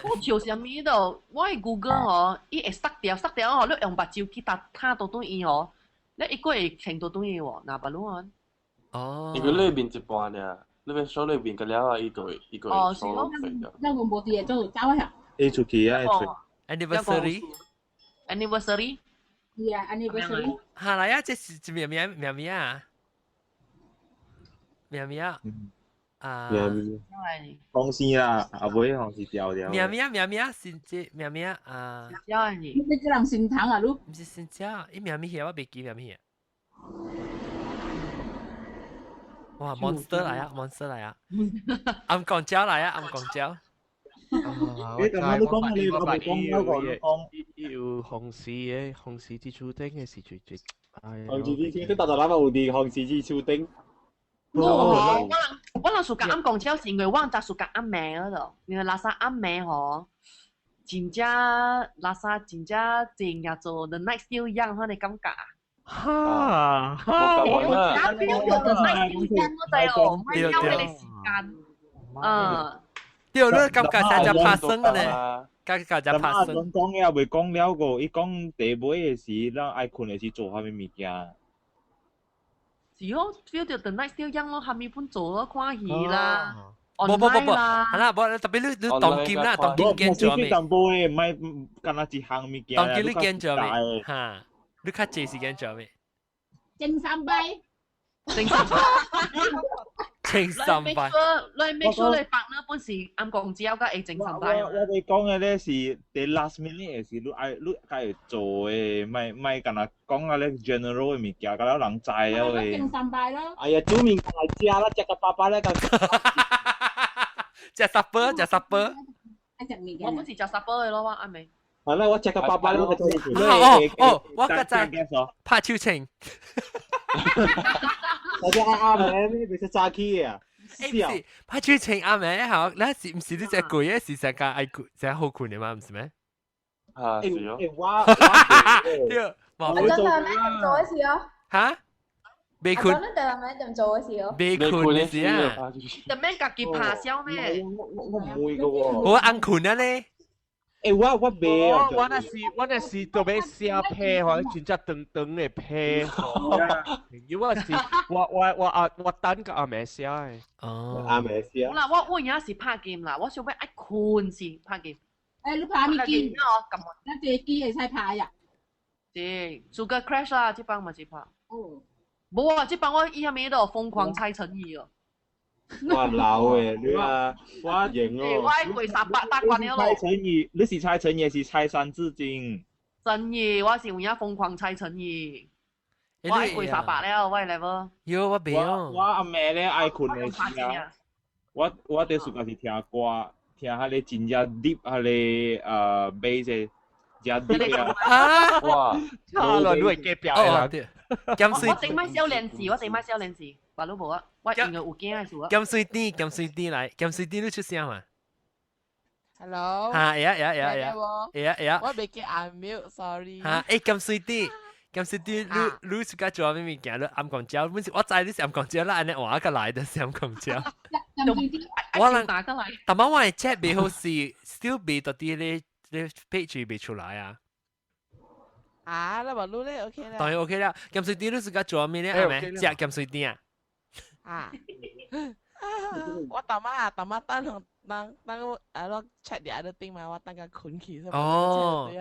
我笑啥物度？我去 Google 哦，伊會塞掉塞掉哦，你用目睭去搭睇到對伊哦，你一個會穿到對伊喎，若別攏啊。哦。因為裏面一半爾，裏面手裏面個了啊，伊個伊個哦，手攏廢掉。那我無佇會做走啊。伊出去啊，出。 Anniversary。 Anniversary。 Yeah, anniversary。哈來啊，這是咩咩咩咩啊？咩咩啊？啊。咩咩？公司啦，阿尾好是掉掉。咩咩咩咩是這咩咩啊？你這人心疼啊，你？毋是新椒，伊咩咩我袂記咩咩。哇，monster 來啊，monster 來啊！暗光椒來啊，暗光椒。你頭先都講你我未講嗰個，你講要紅事嘅紅事之處頂嘅是最最。紅事之處頂，大大攬有啲紅事之處頂。我人我人暑假暗光椒是因為我人暑假暗暝嗰度，因為垃圾暗暝吼，真正垃圾真正正日做 the night still young 嗰個感覺。哈！我打表做 the night still young 嗰陣哦，唔係交俾你時間。嗯。對，你感覺成只拍生嘅咧，感覺只拍生。講嘅未講了個，伊講第尾嘅時，咱愛睏嘅時做啥物物件？是哦，feel 到 the night still young 咯，下面本做咯，看戲啦。無無無無，係啦，無特別你你當今啦，當今見做咩？淡薄嘅，唔係干那一項物件。當今你見做咩？嚇，你較濟時間做咩？正三拜。正三拜。正三拜。你 make sure 你 partner 本是暗光椒佮會正三拜。我哋講嘅咧是 the last minute 嘅時，你愛你該做嘅，莫莫干那講啊咧 general 嘅物件，甲了人知了嘅。正三拜咯。哎呀，煮麵來食啦，食個飽飽咧個。食 supper，食 supper。我本是食 supper 嘅咯，我阿妹。係啦，我食個飽飽咧，我就哦哦，我較早拍手槍。我只阿妹咩？袂使早起啊！欸，毋是拍手槍阿妹吼，咱是毋是你只攰嘅是成個愛睏，成好睏的嘛，毋是咩？啊，是哦。我對，我真係咩點做嘅事哦？嚇？未睏。我真係咩點做嘅事哦？未睏嘅事啊！就免家己拍消咩？我唔會嘅喎。我暗睏啊咧。欸，我我袂啊！我若是特別寫批吼，真正長長的批吼。因為我是我我我阿我等個阿妹寫的。哦，阿妹寫。好啦，我有影是拍 game 啦，我想欲愛睏是拍 game。欸，你拍咩 game？哦，咁咱這機會使拍呀。是，Sugar Crash 啦，這幫嘛是拍。哦。無啊，這幫我伊下面都瘋狂猜成語哦。我老誒，你啊，我型哦。我愛過300大關了咯。猜成語，你是猜成語，是猜三字經？真語，我是有影瘋狂猜成語。我愛過300了，我 level。喲，我袂哦。我阿妹咧愛睏的時啊，我佇暑假是聽歌，聽彼個真正 deep 彼個bass 的，真 deep 啊！哇！差啦，你會隔壁的啦。對。減水。我頂擺少年時，我頂擺少年時，別攏無啊，我應該有驚的事啊。減水甜，減水甜來，減水甜你出聲嘛？Hello。嚇，會啊會啊會啊會啊會啊。我袂記 unmute，sorry。嚇，欸減水甜，減水甜，你你暑假做啥物物件？你暗光椒，本是我知你是暗光椒啦，按呢換個來的是暗光椒。我人，但係我的 chat 袂好勢，still 袂到佇咧咧 page 袂出來啊。啊，那無你咧 OK 啦。當然 OK 啦，鹹水甜你暑假做啥物咧？係咪？食鹹水甜啊？啊！我逐擺啊，逐擺等等等我啊，我 check the other thing 嘛，我等甲睏去。哦。你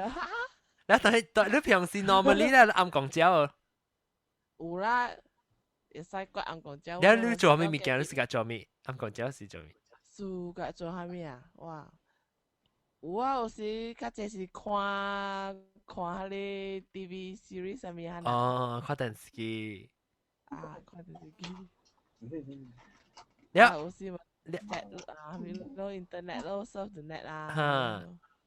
但係你平時 normally 咧暗光椒？有啦，會使掛暗光椒。你你做啥物物件？你暑假做啥物？暗光椒是做啥物？暑假做啥物啊？哇！有啊，有時較濟是看看彼个 TV series 啥物啊。哦，看電視機。啊，看電視機。了，有時嘛，啊，攞 internet 咯，surf the net 啦。哈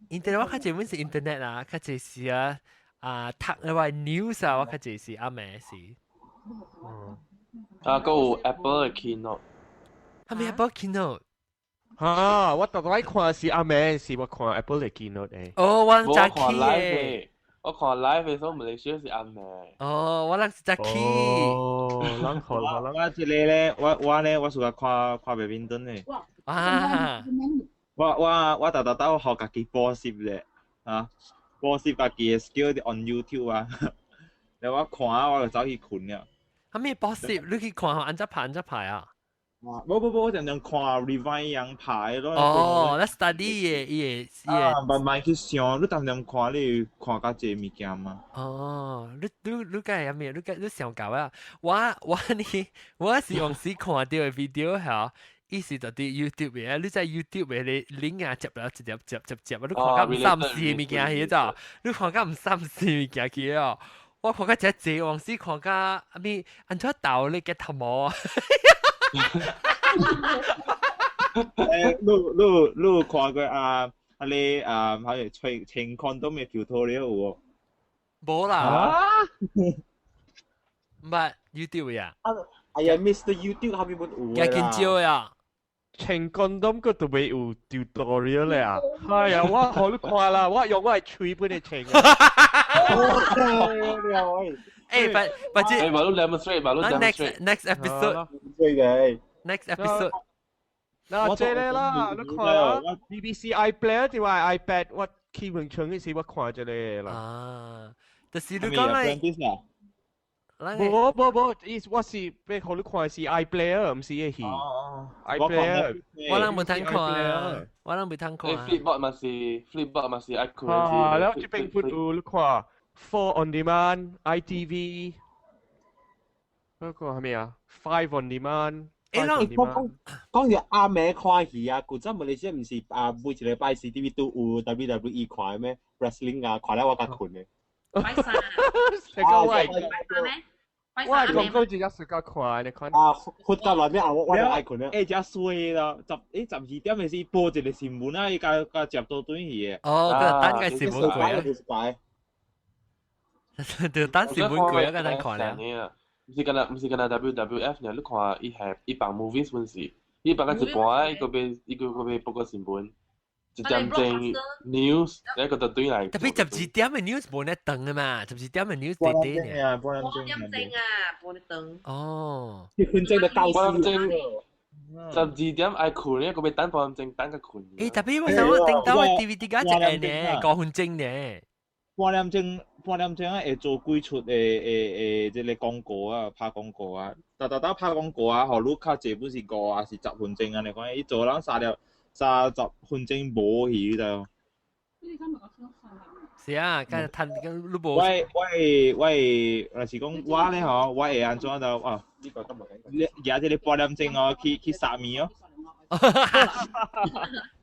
，internet 我較濟本是 internet 啦，較濟是啊啊讀嗰個 news 啊，我較濟是暗暝時。啊，閣有 Apple 的 keynote。係咪 Apple keynote？哈！我逐擺看是暗暝時，我看 Apple 的 keynote 誒。哦，我早起嘅。我看 live 嘅時候，馬來西亞是暗暝。哦，我人是早起。哦，人看我我這個咧，我咧，我喜歡看看白面燈咧。啊！我逐逐兜學家己補習咧，啊，補習家己的 skill on YouTube 啊。然後我看啊，我就走去睏了。啥物補習？你去看按怎拍按怎拍啊？無無無，我常常看 rewind 人拍咯。哦，咱 study 的伊個伊個。慢慢去想，你常常看，你看較濟物件嘛。哦，你敢會啥物？你敢你想到啊？我呢，我是用時看著的 video 嚇，伊是就佇 YouTube 的，你在 YouTube 的 link 啊，接了一粒接接接，你看較毋三四的物件去咋？你看較毋三四物件去哦。我看較真濟，往時看較啥物按怎鬥咧結頭毛啊？誒，你有看過啊？啊你啊，好似穿穿 condom 的 tutorial 有無？無啦。毋捌 YouTube 呀？哎呀，Mr. YouTube 後面冇有啦。緊少呀。穿 condom 個都未有 tutorial 咧啊！係啊，我好你看啦，我用我的喙本來穿。誒，不不知。誒，馬路 demonstrate，馬路 demonstrate。Next episode。對嘅。 Next episode。嗱，這個啦，你看啦，BBC iPlayer 定係 iPad，我起門窗嗰時我看這個啦。啊，就是你講咧。無無無，伊我是欲予你看是 iPlayer，毋是個戲。iPlayer，我人無通看，我人未通看。 Flipboard 嘛是，Flipboard 嘛是愛看。啊，了這邊本有你看，Four on Demand、ITV，嗰個係咩啊？Five on Demand。誒，講講講住阿妹看戲啊，古早馬來西亞毋是啊，每一禮拜 CTV 都有 WWE 看咩 wrestling 啊，看了我較睏的。拜三，這個我拜三咩？我係講講真正暑假看，你看。啊，瞓到內面啊，我就愛睏了。欸，真衰咯！12點的時播一個新聞啊，伊共共接倒轉去的。哦，等個新聞過啊。就等新聞過啊，個等看咧。毋是干那 WWF 呢？你看伊係伊放 movies 本時，伊放到一半，伊閣欲伊閣閣欲報個新聞，一點鐘 news，一個就對來。特別12點的 news 無咧長的嘛，十二點的 news 短短呢。半點鐘啊，半點鐘。哦。1分鐘就夠半點鐘，12點愛睏咧，閣欲等半點鐘等較睏。欸，特別我想我頂到的 DVD 加一個呢，5分鐘呢。半點鐘，半點鐘啊，會做幾齣的的的這個廣告啊，拍廣告啊，逐逐逐拍廣告啊，予你較濟本是5還是10分鐘按呢款，伊做人30分鐘無去就。是啊，今日趁你無。我會，若是講我咧吼，我會按怎就哦？你舉這個半點鐘哦，去殺麵哦。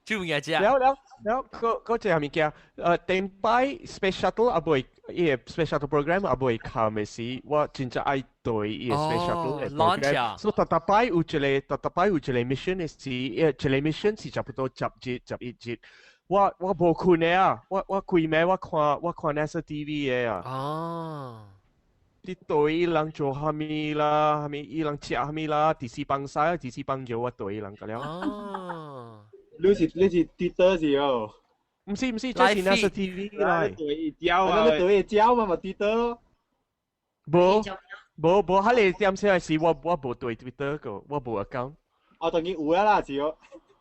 做嘢啫。了了了，嗰嗰隻係物件，頂擺 Space Shuttle 啊未，伊個 Space Shuttle program 啊未冚的時，我真正愛對伊個 Space Shuttle 的 program。所以逐逐擺有一個，逐逐擺有一個 mission 的時，一個 mission 是差不多10日、11日。我無睏的啊，我規暝我看 NASA TV 的啊。哦。你對伊人做啥物啦？啥物伊人食啥物啦？第四幫西，第四幫藥，我對伊人個了。哦。你是 Twitter 是哦？毋是，這是 NASA TV 啦。對焦啊！你對焦嘛嘛 Twitter 咯。無無無，彼個點先是我無對 Twitter 個，我無 account。哦，當然有啊啦，是哦。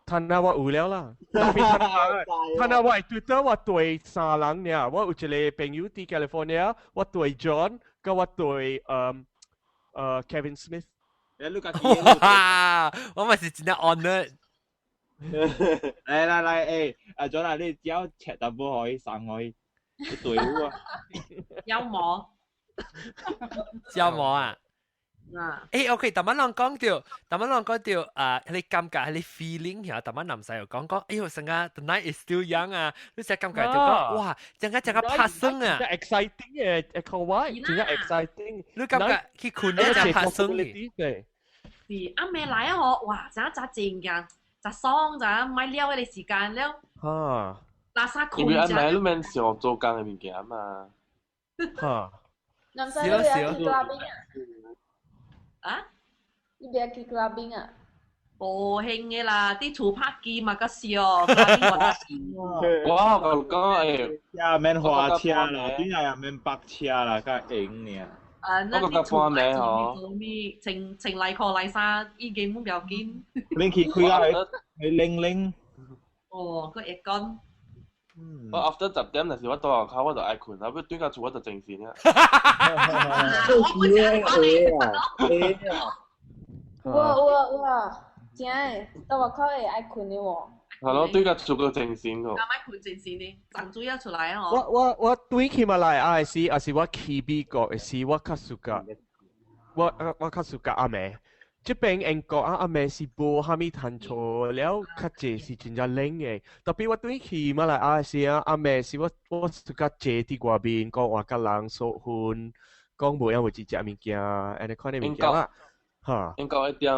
趁啊，我有了啦。趁啊，我 Twitter 我對三人爾，我有一個朋友佇 California，我對 John，佮我對Kevin Smith。哇！我嘛是真正 honour。來來來，欸，阿 John 啊，你只要切淡薄可以送我，你對我啊。有毛。有毛啊？啊！欸，OK，逐擺人講著，逐擺人講著啊，彼個感覺，彼個 feeling 遐，逐擺南西又講講，哎喲，成個 the night is still young 啊，你成感覺就講，哇，成個成個拍耍啊，exciting 嘅，會講話，真正 exciting，你感覺去睏咧就拍耍嘅。是暗暝來啊！嗬，哇，真真靜㗎，真爽，真買了嘅時間了。啊！垃圾因為暗暝你免想做工嘅物件嘛。嚇！南西你欲去 clubbing 啊？啊？你欲去 clubbing 啊？無興嘅啦，啲厝拍機嘛，較少。我講講誒，也免花車啦，邊也免白車啦，較閒爾。啊，那啲厝拍做咩？穿穿內褲內衫已經冇要緊。恁去開啊，去冷冷。哦，閣會講。我 after 10點，若是我到外口，我就愛睏，啊，欲轉到厝我就精神啊。我本是會啊，會啊。有有有啊，真的，到外口會愛睏的喎。係咯，對個厝個精神個。啱啱睏精神呢，長水啊出來啊！我對起馬來亞時，也是我去美國的時，我較 suka，我較 suka 暗暝。這邊英國啊，暗暝是無蝦米通做了，較濟是真正冷的。特別我對去馬來亞時啊，暗暝是我 suka 坐佇外面講話佮人說分，講無影有一食物件，按呢款的物件啦。嚇！英國1點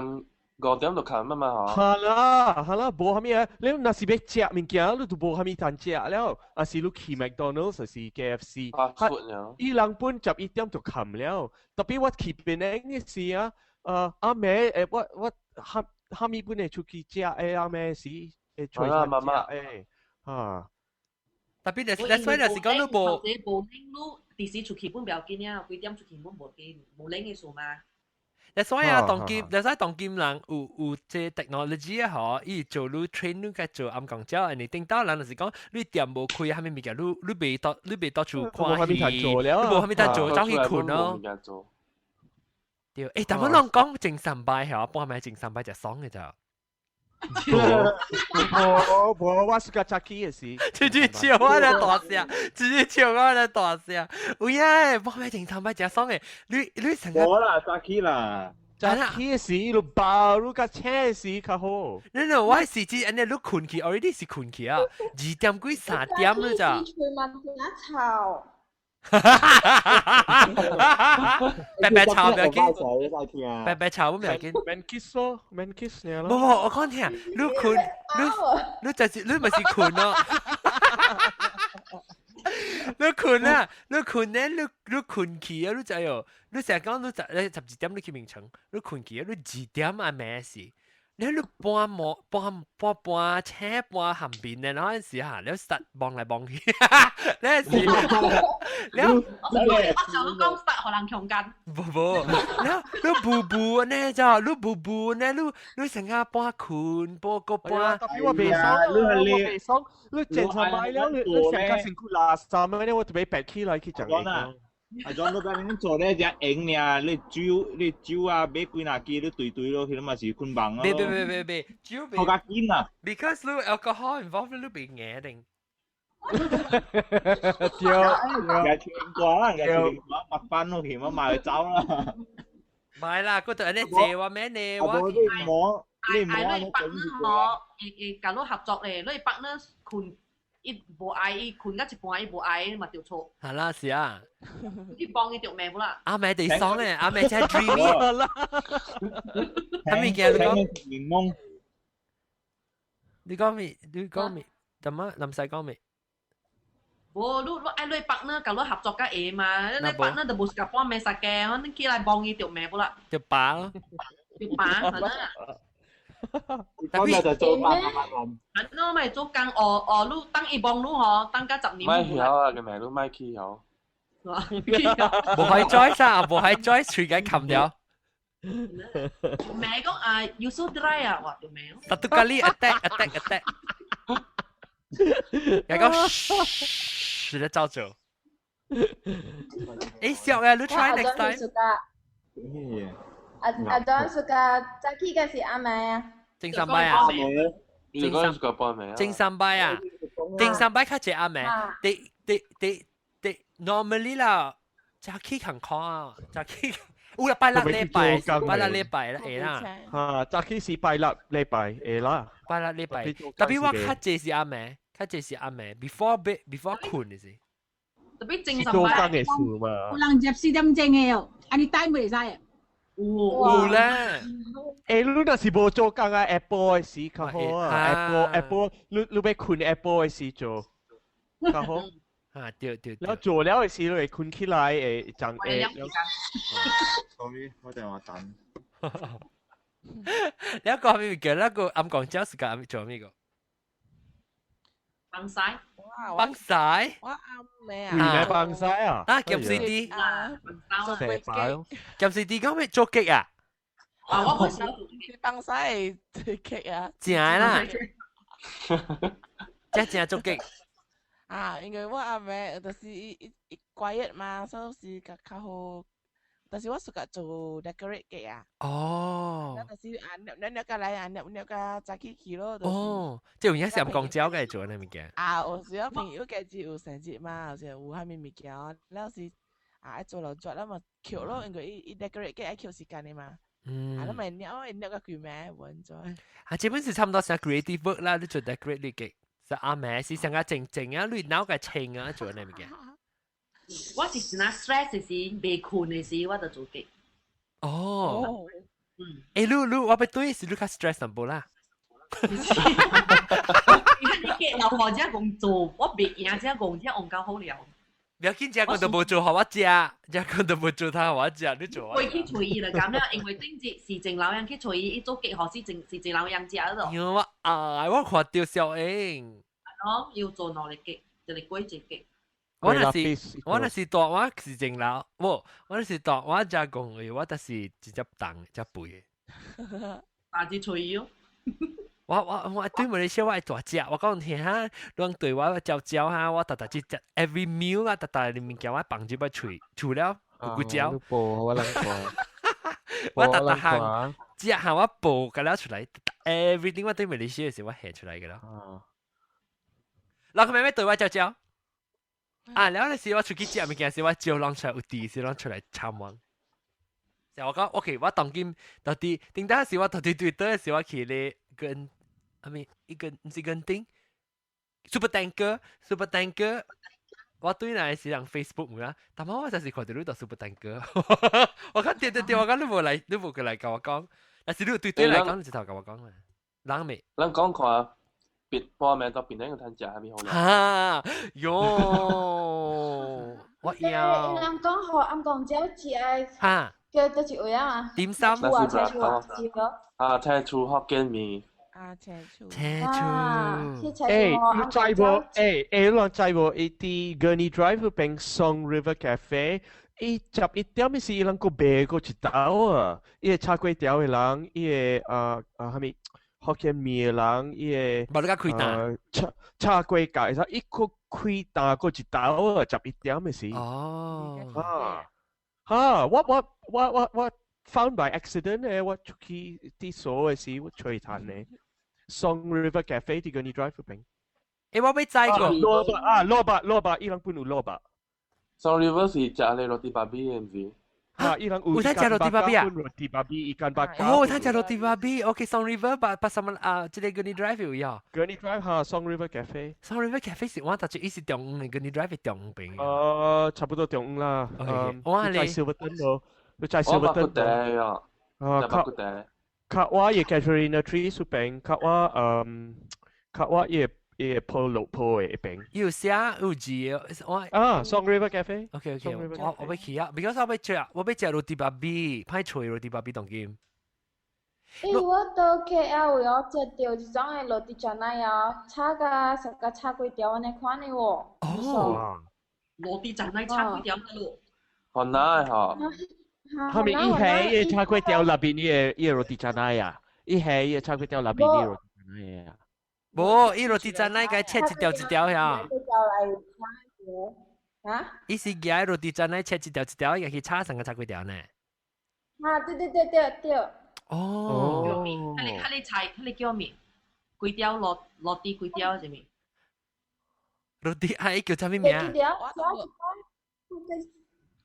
5點就關啊嘛嗬。係啦，係啦，無蝦米啊！你若是欲食物件，你就無蝦米通食了。啊是你去 McDonald's 還是 KFC，伊人本11點就關了。特別我去檳城的時啊，暗暝誒，我蝦蝦米本會出去食誒，暗暝時會揣通食誒，嚇。特別就是，所以就是講你無。無你佇時出去本不要緊啊，幾點出去本無緊，無冷的事嘛。你所以啊，當今，你所以當今人有這 technology 啊，嗬，伊做你 train 你該做暗暝覺，你頂到人就是講，你店無開，蝦米物件，你袂到處看戲，你無蝦米通做，走去睏咯。對，欸，但我攏講精神擺嗬，半暝精神擺就爽嘅咋。無無，我是較早起的時，直接笑我咧大聲，直接笑我咧大聲。有影，半暝精神擺真爽的，你成個。無啦，早起啦。早起的時，你飽，你較醒的時較好。你我是指按呢，你睏去，already 是睏去啊，2點幾3點了咋。喙嘛真臭。白白臭不要緊，白白臭不要緊。免 kiss 咯，免 kiss 爾咯。無無，我講聽，你睏，你就是你咪是睏咯。你睏啊，你睏咧，你睏去啊，你知哦？你成日講你12點你去眠床，你睏去啊，你2點啊咩事？你半摸半半半青半含面的，然後陣時嚇，你實望來望去，你是你我想講實予人強姦。無無，你你布布呢就，你布布呢，你成日半睏半個半。特別我袂爽，我袂爽，你正常買了，你成個身軀垃圾呢，我特別白起來去講。阿莊，你講你做咧只閒爾，你酒啊，買幾若支，你對對落去，你嘛是睏夢咯。別別別別別，酒別。好較緊啊！Because 你 alcohol involved，你袂硬定。對，也唱歌啦，也唱歌，白班落去，我嘛會走啦。唔係啦，嗰度按呢借我咩呢？我你摸，你摸，你partner 吼，會佮你合作咧，你 partner 睏。伊無愛，伊睏到一半，伊無愛，嘛著錯。係啦，是啊。你幫伊著命無啦？阿妹地爽咧，阿妹真 dreamy 啦。係咪嘅？你講。你講咩？你講咩？怎麼？林細講咩？無，你愛你partner佮你合作較會嘛？你partner 就無是共半暝殺嘅，你起來幫伊著命無啦？著罷咯。著罷，係啦。特別就做班啊，我咪做工哦哦，你等伊幫你吼，等甲10年。咪曉啊，個名都咪起曉。無係 Joyce 啊，無係 Joyce 隨緊冚掉。名講啊，you so dry 啊，哇，條命。 Satu kali attack attack attack。又講噓，咧照做。欸，笑啊，你 try next time。阿阿莊 suka 早起嘅是暗暝啊？正三擺啊！正三擺啊！正三擺較濟暗暝。第第第第 normally 啦，早起較看啊，早起有啦，拜六禮拜，拜六禮拜啦，會啦。嚇，早起是拜六禮拜會啦。拜六禮拜，特別我較濟是暗暝，較濟是暗暝，before bed before 睏的時。特別正三擺。嘅事嘛。有人入4點鐘的哦，按呢等袂使。有咧，欸，你若是無做工啊，下晡的時較好啊，下晡你欲睏下晡的時做較好。啊，對對。了做了的時，你會睏起來會講會。 Sorry，我電話等。你一個係咪叫那個暗講蕉是個做咩個？放晒。放晒？我暗咩啊？咩放晒啊？啊，夾 C D。啊，做蛇擺咯。夾 C D 講咩做極啊？啊，我本身放晒極啊！正啦，真正做極。啊，因為我阿妹就是伊伊伊 quiet 嘛，所以是較較好。但是我 suka 做 decorate 嘅啊。哦。就是啊，捏捏捏個來啊，捏捏個早起去咯。哦，即係有影是暗講蕉嘅做呢物件。啊，有時朋友嘅節有生日嘛，有時有蝦米物件，了是啊，做了做了嘛，扣咯，因為伊伊 decorate 嘅愛扣時間的嘛。嗯。啊，你咪捏我捏個佢咩？穩咗。啊，這本是差唔多成 creative work 啦，你做 decorate 你嘅，是阿妹是成個靜靜啊，你腦個清啊，做呢物件。我是時那 stress 時，未困的時，我就做嘅。哦。嗯。欸，你你我欲對是你較 stress 淡薄啦。你嘅老婆只講做，我袂贏只講只戇鳩好了。不要緊，這個都無做，予我食，這個都無做，他予我食，你做。會去揣伊就咁啦，因為頂節是正老人去揣伊，伊做結學是正是正老人食咯。喲，我啊，我看到小英。係咯，要做努力嘅，就是過節嘅。我若是大我是正老，無我若是大我食講的，我就是直接重才肥的。大只揣伊哦。我對馬來西亞我愛大食，我講聽哈，攏對我嚼嚼哈，我逐逐只食 every meal 啊，逐逐物件我放入去喙，除了骨嚼。我人看。我逐逐項食項我報個了出來，everything 我對馬來西亞時我現出來個了。老個妹妹對我嚼嚼。啊，然後那時我出去食物件時，我招人出來有地時，人出來參觀。就我講，OK，我當今到底頂當時我到底對倒時我去咧跟，阿咪一個毋是跟頂，Super Tanker，Super Tanker，我對那時人 Facebook 有啊，但我就是看到你到 Super Tanker，我講對對對，我講你無來，你無過來共我講，但是你對對來講，你一頭共我講嘛，人未？咱講看。別報名到檳城個通食啥物好咧？哈喲，我要。人講好暗公蕉食的，哈，叫佗一位啊？點心。啊，青厝啊，啊，青厝福建麵。啊，青厝。青厝。欸，你知無？欸欸，你知無？伊佇 Gurney Drive 彼邊 Song River Cafe，伊11點時伊人閣賣閣一道啊！伊個炒粿條的人，伊個啊啊啥物？福建麵的人，伊個無你較開檔，炒炒粿條，會使伊閣開檔閣一道啊！11點的時。哦。啊，哈！我 found by accident 咧，我出去佇鎖的時，我揣趁咧。Song River Cafe 佇 Gurney Drive 彼邊。欸，我欲知個。蘿蔔啊，蘿蔔蘿蔔，伊人本有蘿蔔。 Song River 是食咧 roti babi 的，毋是？啊，伊人有。有通食 roti babi 啊？roti babi ikan bakar。哦，通食 roti babi。OK，Song River 把把什麼啊？這個 Gurney Drive 有呀。 Gurney Drive 哈，Song River Cafe。 Song River Cafe 是我頭先伊是中午，Gurney Drive 是中午邊。差不多中午啦。我在 Silverton 咯，你在 Silverton。啊。啊，較較我伊 Casuarina Tree 出邊，較我嗯，較我伊伊鋪落鋪的一邊。有寫有字我。啊，Song River Cafe。 OK OK，我欲去啊，because 我欲食 roti babi，歹揣 roti babi 當今。欸，我到 KL 有食到一種的 roti canai 啊，炒甲成個炒粿條按呢款的喎。哦。 roti canai 炒粿條的咯。好難吼。後面伊係伊炒粿條內邊伊個伊個 roti canai 啊，伊係伊個炒粿條內邊伊個 roti canai 啊。無，伊 roti canai 該切一條一條呀。啊？伊是夾 roti canai 切一條一條，伊去炒成個炒粿條呢。啊，對對對對對。哦。叫咩？佢你菜，佢你叫咩？粿條落落地粿條是咩？ roti 啊，伊叫啥物名？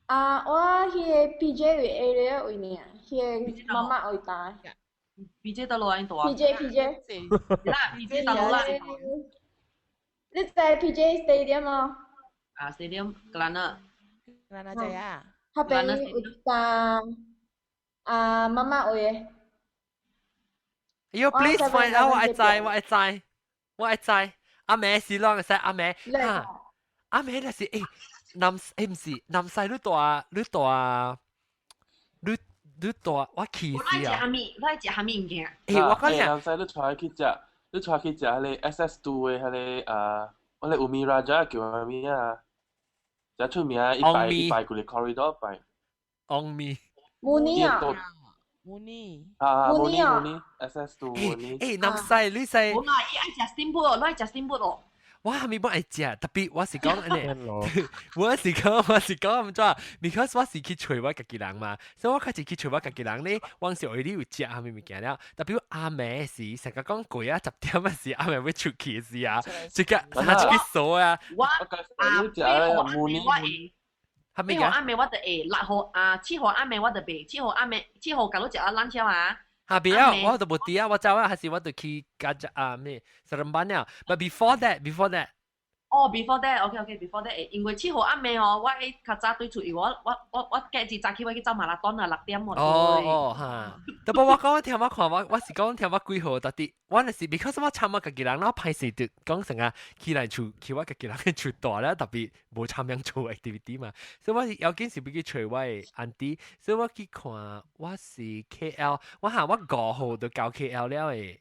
啊，我彼個 PJ 位 area 位爾，彼個媽媽位大。 PJ 得落喺度啊？PJ PJ。啦，PJ 得落啦。你知 PJ Stadium 嗎？啊，Stadium Kelana。 Kelana Jaya。彼邊有一間啊媽媽位的。 You please find out，我愛知，我愛知，我愛知。阿妹是啷個使阿妹？哈，阿妹就是欸，南欸毋是南西你蹛你蹛你你大我氣我死啊！愛食蝦米，我愛食蝦米物件。欸，我講人使你帶去食，你帶去食彼個 SS2 的彼個啊，我咧 Umi Raja 叫啥物啊？真出名，伊擺伊擺規個 corridor 擺。昂咪。母尼啊！母尼。啊，母尼母尼 SS2 母尼。欸，南西你西。我嘛，伊愛食 steamboat，你愛食 steamboat 哦。我係咪本愛食？特別我是講按呢，我是講毋怎，because 我是去揣我家己人嘛，所以我開始去揣我家己人咧，我是為你有食啥物物件了。特別阿暝時，成日講過啊10點啊時，阿暝欲出去時啊，即刻他出去鎖啊。我啊，8號暗暝我會，8號暗暝我就會，6號啊，7號暗暝我就袂，7號暗暝，7號假如食啊冷宵啊。哈別啊，我就無佇啊，我走啊，還是我就去加只啊咩 Seremban 了。But before that，哦，before that，OK OK，before that，因為7號暗暝哦，我會較早對出，因為我隔日早起我去走馬拉松啊，6點哦。哦哦哈，特別我講我聽我看我我是講聽我幾號，到底我那是 because 我參我家己人，我歹勢就講成啊起來厝去我家己人厝大了，特別無參樣做 activity 嘛，所以我要緊是欲去揣我的 auntie，所以我去看我是 KL，我哈我5號就到 KL 了的。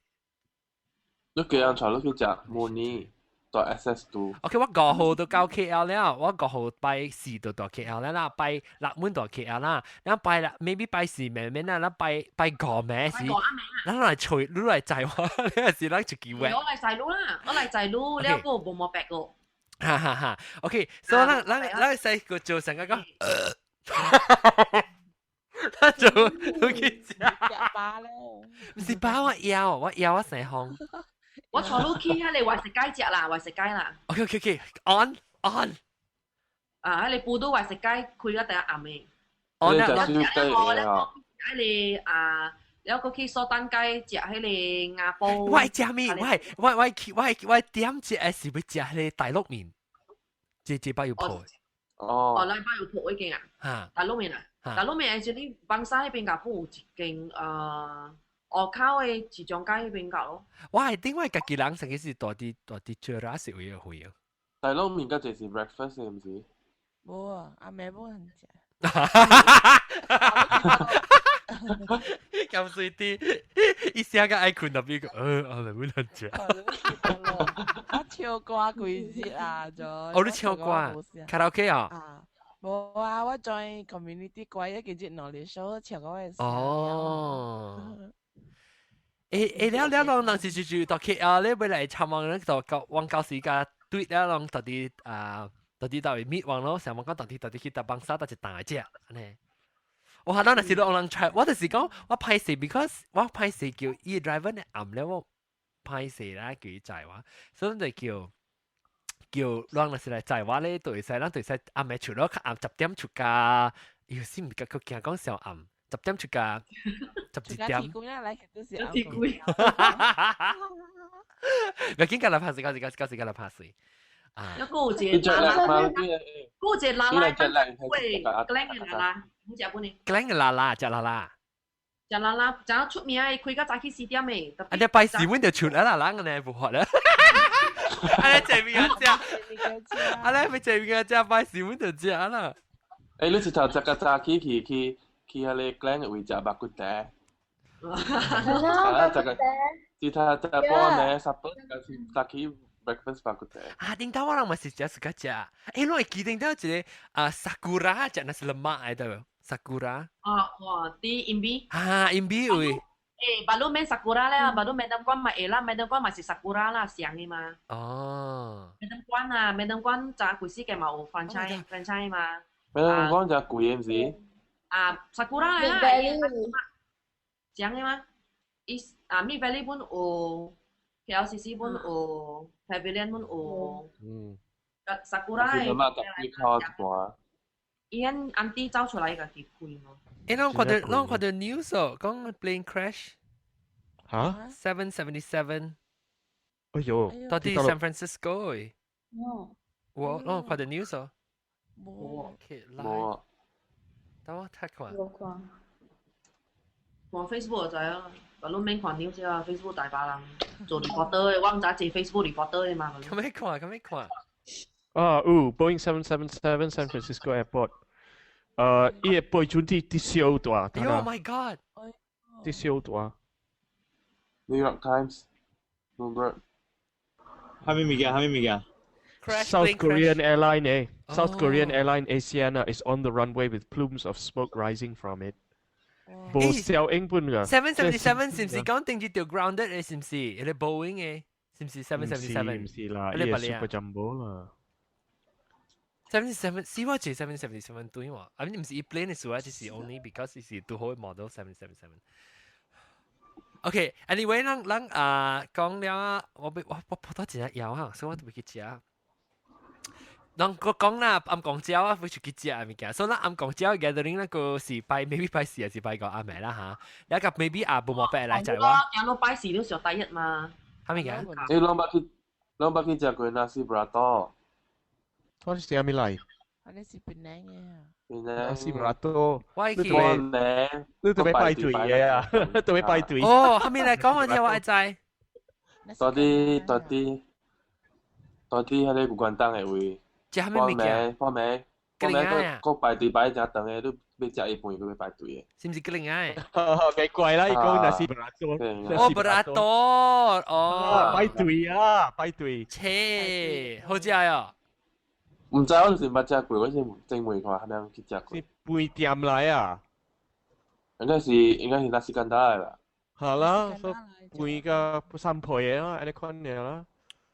你叫人帶你去食母尼。到 SS2。 OK，我5號就到 KL 了，我5號拜四就到 KL 了啦，拜六滿到 KL 啦，然後拜六 maybe 拜四慢慢啦，咱拜拜五暝時，咱來揣，你來載我，你是咱出去玩。我來載路啦，我來載路，了個無毛白個。哈哈哈，OK，所以咱咱咱使個做成個講，他做去食。食飽咧。毋是飽，我枵，我枵我生風。我帶你去遐個懷石街食啦，懷石街啦。 OK OK OK，on on。啊，彼個布都懷石街開到第一暗的。 on 啊！了，彼個啊，了閣去蘇丹街食彼個鴨煲。我愛食麵，我我我去我我點食的是欲食彼個大陸麵，這這擺有鋪。哦。哦，禮拜有鋪已經啊。嚇。大陸麵啊，大陸麵係你邦沙彼邊甲鋪有一間啊。外口的市場街彼邊個咯。我係點解家己人成日是大啲大啲做拉是為咗去啊？大陸麵較濟是 breakfast 毋是？無啊，阿妹無肯食。咁水啲，一聲個愛睏特別個，阿妹無肯食。我唱歌幾日啊，就。哦，你唱歌？卡拉 OK 啊？啊，無啊，我 join community 歌，一個日兩日 show 唱歌的。哦。欸欸了了，攏人是就就到 KL 咧，欲來參望咧，就到往舊時間對了，攏到底啊，到底到位滅亡咯，想問講到底到底去搭幫沙，到一大隻按呢。我下當若是攏人 try，我就是講我歹勢，because 我歹勢叫伊 driver 呢暗了我歹勢啦，叫伊載我，所以就叫叫人若是來載我咧，就會使，咱就會使暗暝出咯，較暗10點出家，有時毋覺佢驚講上暗。10點出家，11點。鐵龜。唔要緊，甲來拍水，到時到時到時甲來拍水。啊！一個有一個拉拉，個有一個拉拉，喂，Klang 的拉拉，你食本呢？Klang 的拉拉，食拉拉。食拉拉，食出名的，開到早起4點的。啊！你拜四阮就出啦啦，人呢無法啦。啊！你這邊個食，啊！你咪這邊個食拜四阮就食啦。欸，你一頭食較早起去去。去彼個 Klang 的位食肉骨茶。啊，食個，一頭食半暝，supper 早起 breakfast 肉骨茶。啊，頂頭我人嘛是食自家食。欸，你會記得到一個啊，Sakura 食 nasi lemak 的 Sakura。啊，哇，佇 Imbi。啊，Imbi 位。欸，巴魯免 Sakura 咧，巴魯 Madam 關嘛會啦，Madam 關嘛是 Sakura 啦，上的嘛。哦。 Madam 關啊，Madam 關早幾時嘅嘛有 franchise 嘛。 Madam 關誠貴的毋是？啊，Sakura 來啦，講的嗎？伊啊，Mid Valley 本有，KLCC 本有，Pavilion 本有。Sakura 的。嘛，十幾箍一盤。伊按 auntie 走出來家己開嘛。欸，咱看到咱看到 news 哦，講 plane crash。嚇？777。哎呦！到佇 San Francisco 的。哦。我咱看到 news 哦。無。無。等我睇看。無看。看 Facebook 就知啊，我攏免看 news 啊，Facebook 大把人做 reporter 的，我毋知做 Facebook reporter 的嘛。咁樣看，咁樣看。啊，有 Boeing 777 San Francisco Airport。伊個飛船佇燒大。 Oh my god！佇燒大。 New York Times, Bloomberg。蝦米物件？蝦米物件？ South Korean airline 誒，South Korean airline Asiana is on the runway with plumes of smoke rising from it。無小英本㗎。 777是唔是講定住條 grounded 嘅？是唔是？係 Boeing 嘅？是唔是 777？唔是啦，伊係 Super Jumbo 啦。 77是我住 777對喎，啊唔是伊 plane 嘅數啊，就是 only because 是拄好 model 777。OK，anyway，咱咱啊講了，我我我普到真係枵啊，所以我都未去食。人我講啦，暗暝食啊，會出去食物件。所以咱暗暝食 gathering 那個是拜 maybe 拜四還是拜五暗暝啦嚇。你個 maybe 啊，無冇白來就我。有攞拜四都上第一嘛。係咪嘅？你攏捌去，攏捌去食過 nasi beratur？我是啥物來？我是檳城嘅。 Nasi beratur。我去。你特別排隊嘅啊！特別排隊。哦，後面來講我聽我會知。到底到底到底彼個有關東的位。食啥物物件？報名報名閣排隊排誠長的，你欲食伊飯閣欲排隊的。是毋是吉林仔？袂怪啦，伊講 nasi beratur。哦，beratur，哦。排隊啊，排隊。切，好食啊！毋知我就是捌食過，我是真未看啥人去食過。是飯店來啊？應該是 nasi kandar 啦。好啦，飯甲三倍的啦，按呢款爾啦。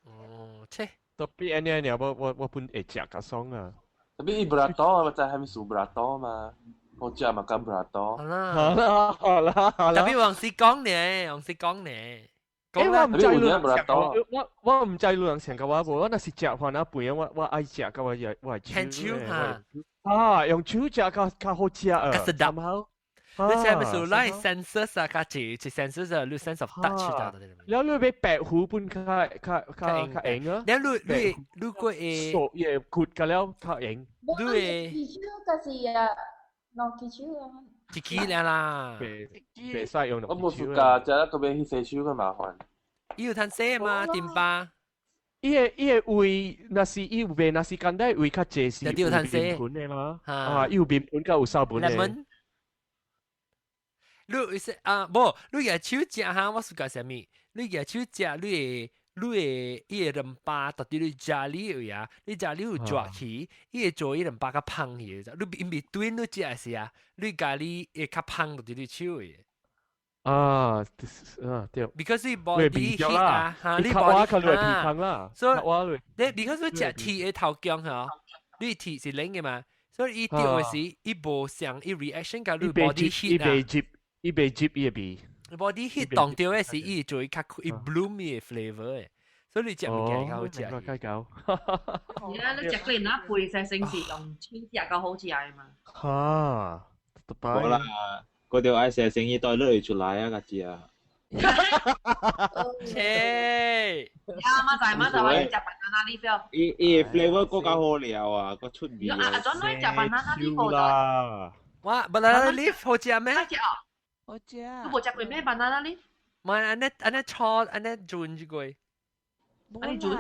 哦，切。特別按呢爾，我我我本會食較爽啊。特別伊 beratur，我知啥物事 beratur 嘛？好食嘛，敢 beratur。好啦，好啦，好啦，好啦。特別黃絲講呢，黃絲講呢。欸，我毋知你人我我毋知你人想甲我無，我若是食飯啊飯，我我愛食甲我我手手哈。啊，用手食較較好食啊。較sedap。你係咪數來 senses 啊？較濟一 senses 啊，你 sense of touch 啊。了你欲白糊本較較較較硬啊。了你你你個會。熟也骨甲了較硬。你會。技巧就是啊，攞技巧啊。一支了啦。袂使用我無暑假，食了閣欲去洗手較麻煩。伊有通洗嗎？丁巴。伊個伊個位，若是伊有賣，若是簡單位較濟是有麵粉的嘛？啊，伊有麵粉佮有燒粉的。 Lemon。你是啊，無，你舉手食哈，我暑假啥物？你舉手食，你會你會伊個 rempah，到底你食你位啊？你食你有抓去，伊會做伊 rempah 較芳去，你 in between 你食的時啊，你咖喱會較芳到底你手的。啊，啊對。 Because 你 body heat 啊，哈，你 body 較你會皮芳啦。所以你 because 你食鐵的頭薑吼，你鐵是冷的嘛，所以伊掉的時，伊無像伊 reaction 佮你 body heat 啊。伊袂接，伊袂接伊個味。 body heat 當掉的時，伊就會較伊 bloom 伊的 flavour 的，所以你食物件較好食。較夠。而家你食過那配晒成是用手食較好食的嘛？哈，無啦，嗰條愛寫生意袋落出來啊，個字啊。切！啊，媽仔媽仔，我食 banana leaf 了。伊伊 flavour 更加好料啊，個出味。啊啊，轉來食 banana leaf 啦。哇，banana leaf 好食咩？好食啊！好食。你無食過咩 banana leaf？唔係，按呢按呢炒，按呢轉一個。按呢轉？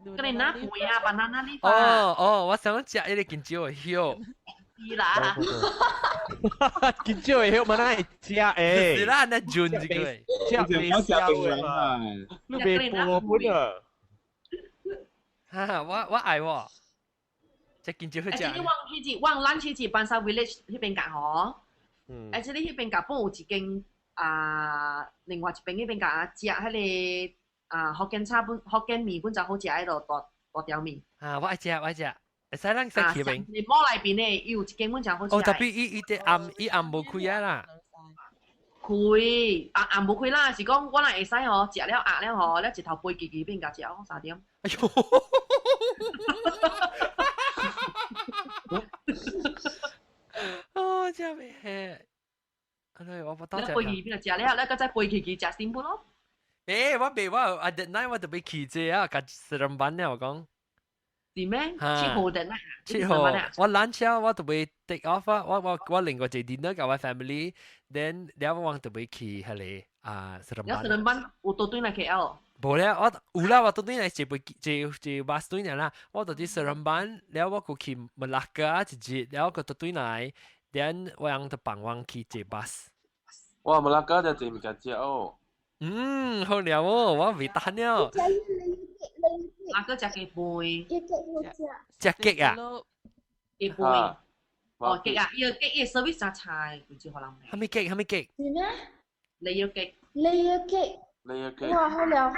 嗰你哪配啊？banana leaf 哦哦，我想食彼個香蕉的葉。是啦。香蕉的葉嘛，哪會食誒？是啦，那轉一個。食袂消的嘛，你袂播本啊？哈，我我愛喎。食香蕉好食。你往彼隻往咱彼隻 Bangsar Village 彼邊間吼。嗯。而且你彼邊間本有一間啊，另外一邊彼邊間啊，食彼個啊福建炒粉、福建麵本就好食，彼落大大條麵。啊，我愛食，我愛食。會使咱使去邊？你摸內邊的，伊有一間本真好食。哦，特別伊伊佇暗伊暗無開啊啦。開，暗暗無開啦，是講我若會使吼，食了壓了吼，了一頭飛機機變共食3點。哎喲！哦，真袂嘿。哎我不到。你飛機變食了，了閣再飛機機食新本咯。欸，我袂我啊，日night 我特別去這啊，共 Seremban 了我講。是咩？7號的啦。7號，我 lunch 我特別 take off 啊，我我我另外一個 dinner 共我 family，then 了我特別去彼個啊 Seremban。了 Seremban 有倒轉來 KL。無咧，我有啦，我當陣來坐飛機坐坐 bus 對啦，我到佇 Seremban，了我過去馬拉加一日，了我到對來，then 我人就放我去坐 bus。哇，馬拉加就坐物件食哦。嗯，好了哦，我未等了。阿哥食雞飯。食雞啊？雞飯。哦，雞啊，伊個雞伊個 service 真差，唔知可能。啥物雞？啥物雞？是咩？ Layer cake。 Layer cake。 Layer cake。哇，好了。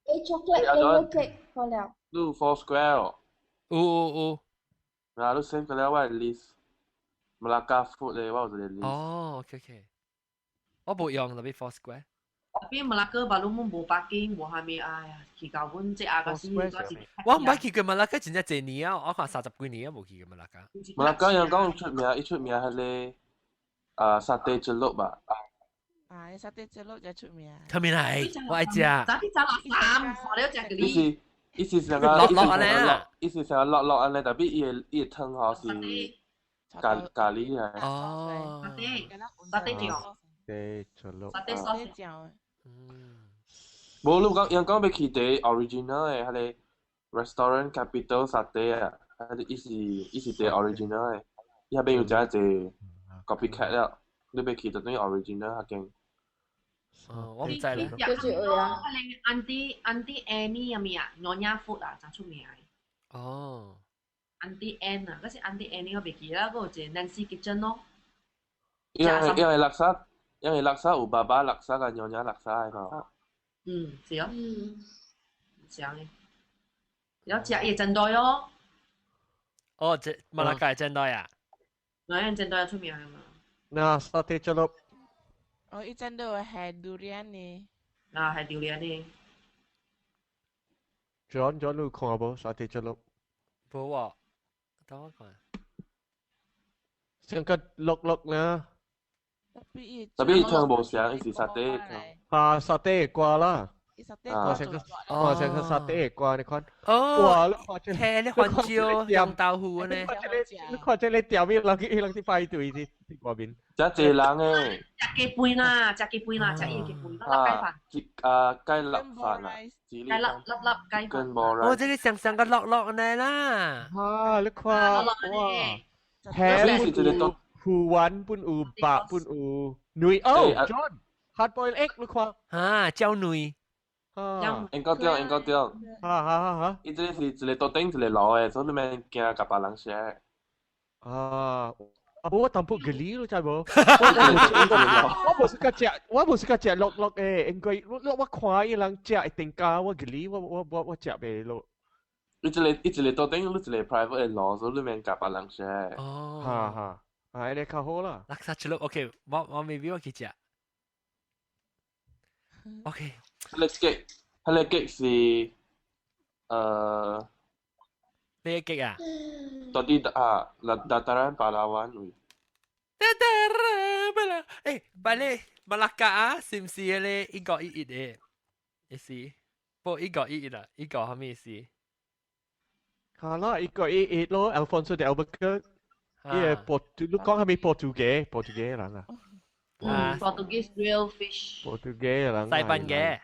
A chocolate layer cake 好了。你 Four Square。有有有。嗱，你 save 個了我 list。馬拉加 food 咧，我有一個 list。哦，OK OK。我冇用特別 Four Square。邊馬拉哥把攏滿無 parking 無蝦米，哎呀，去到阮這阿個死，我毋捌去過馬拉加，真正濟年啊！我看30幾年啊，無去過馬拉加。馬拉加人講出名，伊出名彼个啊沙爹豬肉吧。啊，沙爹豬肉才出名。啥物來？我愛食。早啲早落三，看了食個你。伊是伊是啥個？落落按呢？伊是啥落落按呢？特別伊個湯吼是咖咖喱啊。哦。沙爹，沙爹醬。爹豬肉。沙爹 sauce 醬。嗯。無，你講人講欲去佇 original 的，彼个 restaurant capital 沙爹啊，彼个伊是佇 original 的，伊彼邊有誠濟 copycat 了，你欲去就等於 original 彼間。哦，我毋知啦。就是有啊。彼个 Auntie Annie 啥物啊，Nyonya food 啊，真出名的。哦。 Auntie Anne 啊，嗰是 Auntie Annie 我袂記啦，閣有一個 Nancy Kitchen 咯。因為叻沙，因為叻沙有爸爸叻沙佮娘娘叻沙的嘛。嗯，是哦。嗯。是啊。有食伊煎堆哦。哦，這馬拉加煎堆啊？哪樣煎堆出名嘛？那沙爹豬肉。哦，伊煎堆係 durian 呢。啊，係 durian 呢。 John John 你有看無沙爹豬肉？無啊，等我看。像個綠綠呢。特別伊湯無相，伊是沙爹湯。啊，沙爹瓜啦。啊，像個，哇，像個沙爹瓜，你看。哦。哇，你看這。嘿，你番椒釀豆腐呢？你看這个店面，人去人去排隊佇佇外面。誠濟人誒。食雞飯啦，食雞飯啦，食伊雞飯，粒雞飯。啊，雞粒飯啊，雞粒粒粒雞飯。哦，這个像像個落落呢啦。啊，你看，哇，嘿，是一个都。魚丸本有白本有卵哦，John，hard boiled egg 你看。啊，焦卵。啊，應該對，應該對。哈哈哈哈！伊這個是一个桌頂一个樓的，所以你免驚共別人 share。啊，我淡薄 geli 你知無？我無是較食，我無是較食落落的，因為我我看伊人食會定加，我 geli，我食袂落。伊一个桌頂，你一个 private 的樓，所以你免共別人 share。哦。哈哈，啊，按呢較好啦。叻沙豬肉，OK，我 maybe 我去食。OK。彼个雞，彼个雞是，咩雞啊？到底啊，Dataran Pahlawan 位。 Dataran Pahlawan，欸，巴咧馬拉加啊，是毋是彼个1911的？意思，不1911啦，一個啥物意思？係啦，1911咯，Alfonso de Albuquerque，伊個波，你講係咪波圖機？波圖機人啊？啊，Portuguese real fish。波圖機人。西班牙。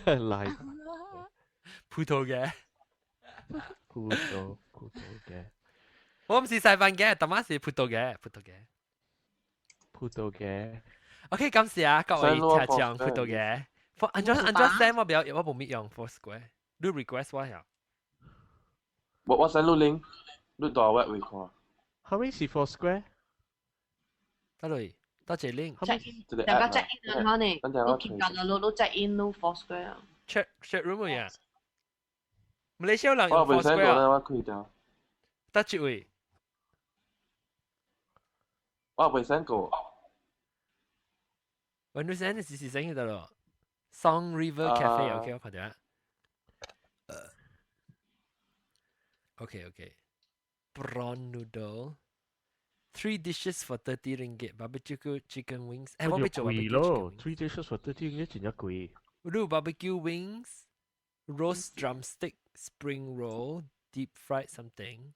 來。葡萄嘅。葡萄嘅。我毋是西班牙，但嘛是葡萄嘅，葡萄嘅。葡萄嘅。 OK，感謝啊，各位聽眾葡萄嘅。按怎按怎 send 我表，我無咪用 Foursquare，你 request 我呀？我 send 你 link，你到 web 位看。啥物是 Foursquare？得類，多謝 link。大家 check in 啊，呢，你見到啦，你 check in 你 Foursquare 啊。 Chat chat room 呀？馬來西亞人用我未 send 過 Foursquare 咧，我開掉。得一位。我未 send 過。我你 send 是是 send 得咯。Song River Cafe，OK，我看到。OK OK。Prawn noodle. Three dishes for 30 ringgit. Barbecue chicken wings. 欸，我欲做貴咯，three dishes for 30 ringgit 真正貴。有 barbecue wings, roast drumstick, spring roll, deep fried something.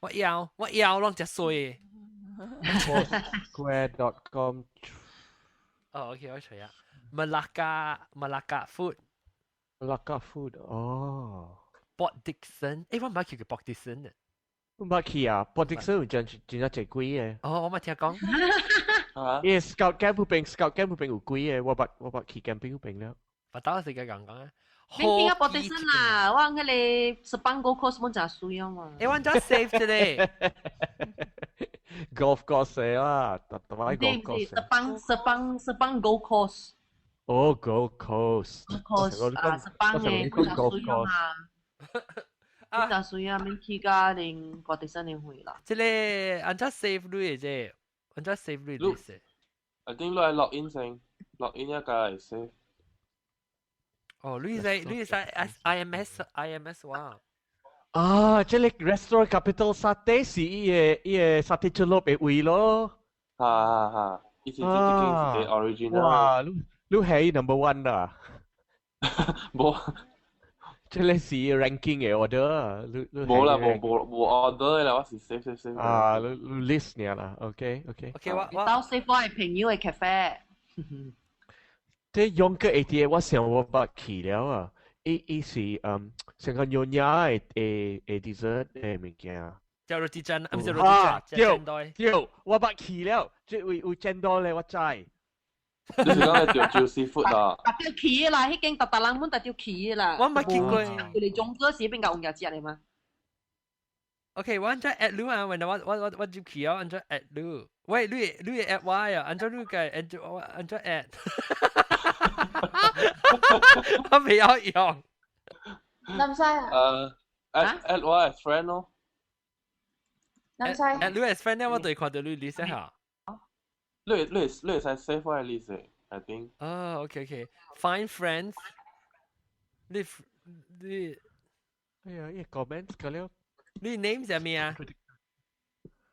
我要，我要，攏食衰。 Square.com。哦，OK，我隨啊。Malacca Malacca food。 Malacca food，哦。 Port Dickson，誒，我毋捌去過 Port Dickson 啊。毋捌去啊？Port Dickson 有真真正濟鬼嘅。哦，我冇聽講。因為 Scout camp 嗰邊，Scout camp 嗰邊有鬼嘅，我捌去 camping 嗰邊了。我到時間講講啊。你邊個 Port Dickson 啦？我迄個 Sepang Gold Course 滿真水啊嘛。誒，我真 save 這個。 Golf course 啦，特特擺 golf course。 Sepang Sepang Sepang Gold Course。哦，Gold Coast。 Course 啊，Sepang 嘅真水啊嘛。真水啊，免去甲連 Port Dickson 的會啦。這個按怎 save 你的這？按怎 save 你的這？ I think 你係 log in 先，log in 一個係 save。哦，你是 S I M S I M S 哇。啊，這個 restaurant capital satay 是伊個 satay celup 的位咯。哈哈哈，伊是這間是 original。哇，你係 number one 啦。無。這個是 ranking 的 order，你無啦，無無無 order 啦，我是 save save save。啊，你 list 爾啦，OK OK。 OK，我到 save 我的朋友的 cafe。這 Jonker 88我想我捌去了啊，伊是成個 nyonya 的 dessert 的物件。叫 roti 棧，啊，毋是 roti 棧，對對，我捌去了，這位有煎多咧，我知。你是講係潮州 seafood 啊？特掉去啦，彼間逐逐人滿特掉去啦。我毋捌去過。佢哋中歌時邊個有食的嗎？ OK，我按怎 add 你啊？我我入去啊，按怎 add 你？喂，你 add 我啊？按怎你個按怎我按怎 add？我未曉用。南西啊？add 我 as friend 咯。南西。 add 你 as friend 咧，我對看到你 list 下。你會使 save 我的 list，I think。哦，OK OK，find friends。你，哎呀，伊 comment 個了。你 name 係咩啊？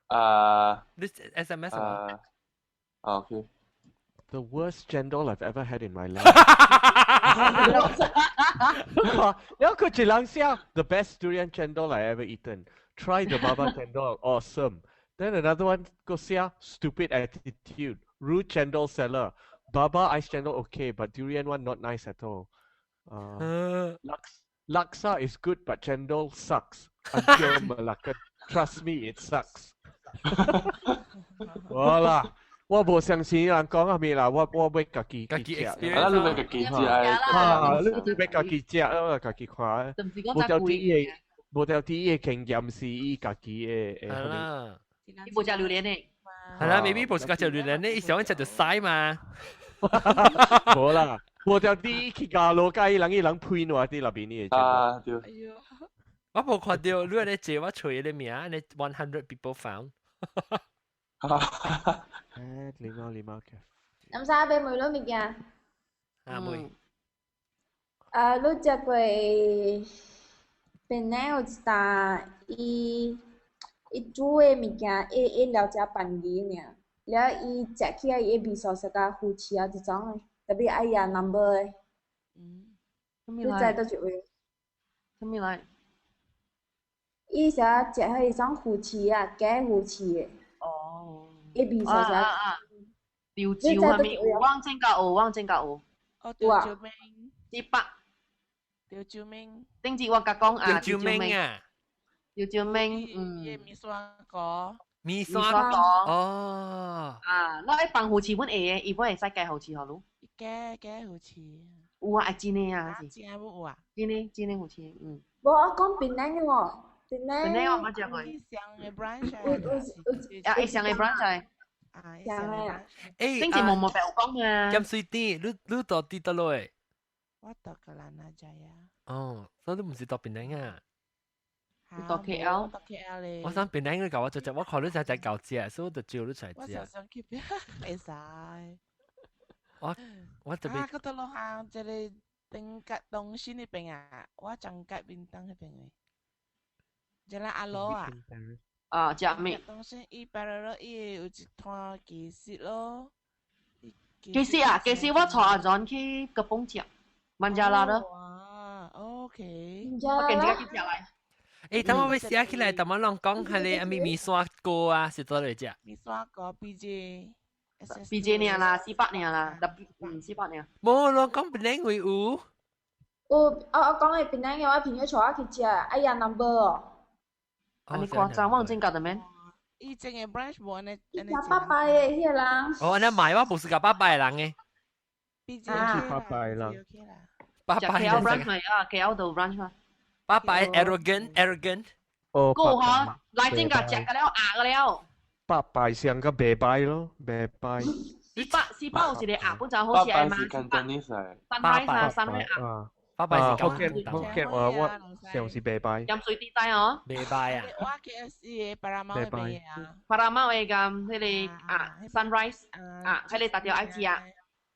啊。你 SMS 啊。OK。 The worst cendol I've ever had in my life。有個一人寫 The best durian cendol I ever eaten. Try the Baba cendol, awesome. Then another one 個寫 stupid attitude, rude cendol seller. Baba ice cendol okay, but durian one not nice at all. Laksa is good, but cendol sucks. Until Malacca. Trust me, it sucks. 好啦。我無相信人講啊咩啦，我欲家己家己食。 experience 啊，你欲家己食。啊，你欲家己食，我家己看。無條啲伊的，無條啲伊的經驗是伊家己的係啦。伊無食榴蓮的。係啦，maybe 無是食榴蓮呢，伊想食就屎嘛。無啦，無條啲去加羅街，人伊人配落佇那邊呢。啊，對。我無看到你按呢借我揣的名，呢 100 people found。誒，禮貌禮貌嘅。南西欲問你物件。啊，問。啊，你食過檳城有一呾，伊煮的物件，伊了食飯魚爾，了伊食起來伊的味素是較魚翅啊這種的，特別愛壓 number 的。嗯。你知佗一位？啥物來？伊是食彼種魚翅啊，假魚翅的。哦。伊味素是。啊啊！潮州係咪？有往正較有，往正較有。哦，潮州面。一百。潮州面。頂次我共講啊，潮州面啊。潮州面，嗯。伊麵線糊。麵線糊。哦。啊，我愛放魚翅本會的，伊本會使加魚翅予你。加加魚翅。有啊，真的啊，是。真有啊。真的真的魚翅，嗯。無，我講檳城的喎，檳城。檳城我毋捌食過。上的 branch 有有有。啊，會上的 branch 的。啊，上的啊。誒，頂次毛毛白有講嘛。鹹水甜，你到佇佗落？我到格蘭納仔啊。哦，所以你毋是到檳城啊？到 KL。到 KL 咧。我想檳城你共我做食，我看你才才夠食，所以我就招你出來食。我想想去邊，會使。我特別。啊，嗰度落行這個頂格東新那邊啊，我長格便當那邊的。這個阿羅啊。啊，食咩？東新伊白了伊有一攤雞翅咯。雞翅啊，雞翅我帶阿 John 去吉邦食，萬家拉咯。哇，OK。我近日去食來。誒，等我欲寫起來，等我攏講彼个啥物麵線糊啊，是佗落食？麵線糊 PJ。PJ 爾啦，400爾啦，400爾。無咯，講檳城會有。有，我講的檳城的，我朋友帶我去食，愛要 number 哦。啊，你誇張，我有真覺得咩？伊前個 branch 無按呢，食八百的彼個人。哦，按呢買我無是共八百的人的。啊。八百人。八百。 KL branch 咪啊，KL 度 branch 嘛。八百 arrogant arrogant。哦。個嗬，來真個食個了，壓個了。八百上個白拜咯，白拜。400有一個鴨本就好食嘛。八百是 Cantonese 嚟。 Sunrise 啊，Sunrise 鴨。八百是福建福建話我上是白拜。飲水地帶哦。白拜啊。我 KFC 的 Paramount 的賣啊。 Paramount 的咁彼个啊，Sunrise 啊，彼个大條愛食。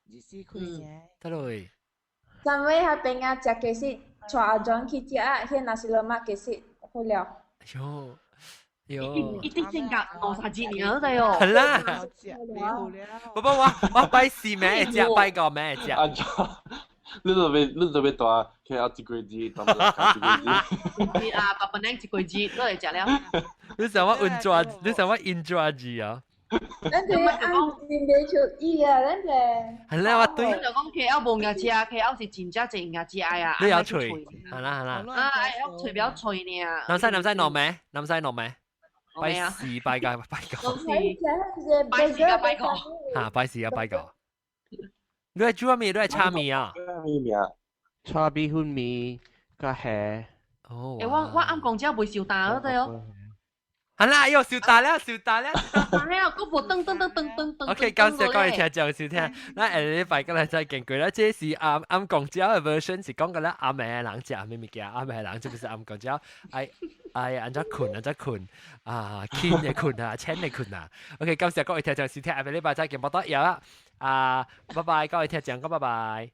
日時開嘅。得咯。三位彼邊啊，食其實帶阿 John 去食啊，彼 nasi lemak 其實好了。喲。喲，一定正格五十幾年了對哦。係啦。不不，我拜四名會食，拜五名會食。阿你就欲蹛 KL 一個月，蹛一個月。啊，白本一個月都會食了。你想我運轉，你想我運轉字啊？咱這按真袂出意啊，咱這。係啦，我對。就講 KL 無牙食，KL 是真正濟牙食啊。你有脆，係啦係啦。啊，有脆比較脆呢。南西南西糯米，南西糯米。拜四拜個拜個。拜四個拜個。嚇，拜四個拜個。你係煮咩？你係炒麵啊？咩麵啊？炒米粉麵加蝦。哦。欸，我暗講只袂燒焦對哦。好啦，又燒焦了，燒焦了。了，閣無噔噔噔噔噔噔。 OK，感謝各位聽眾收聽。咱下禮拜閣來再見過啦。這是暗暗公鳥的 version，是講個咧暗暝的人食咩物件？暗暝的人這不是暗公鳥，愛愛按怎睏按怎睏啊，輕的睏啊，淺的睏啊。OK，感謝各位聽眾收聽，下個禮拜再見，無得有啦。啊，拜拜，各位聽眾，講拜拜。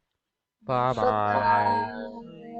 拜拜。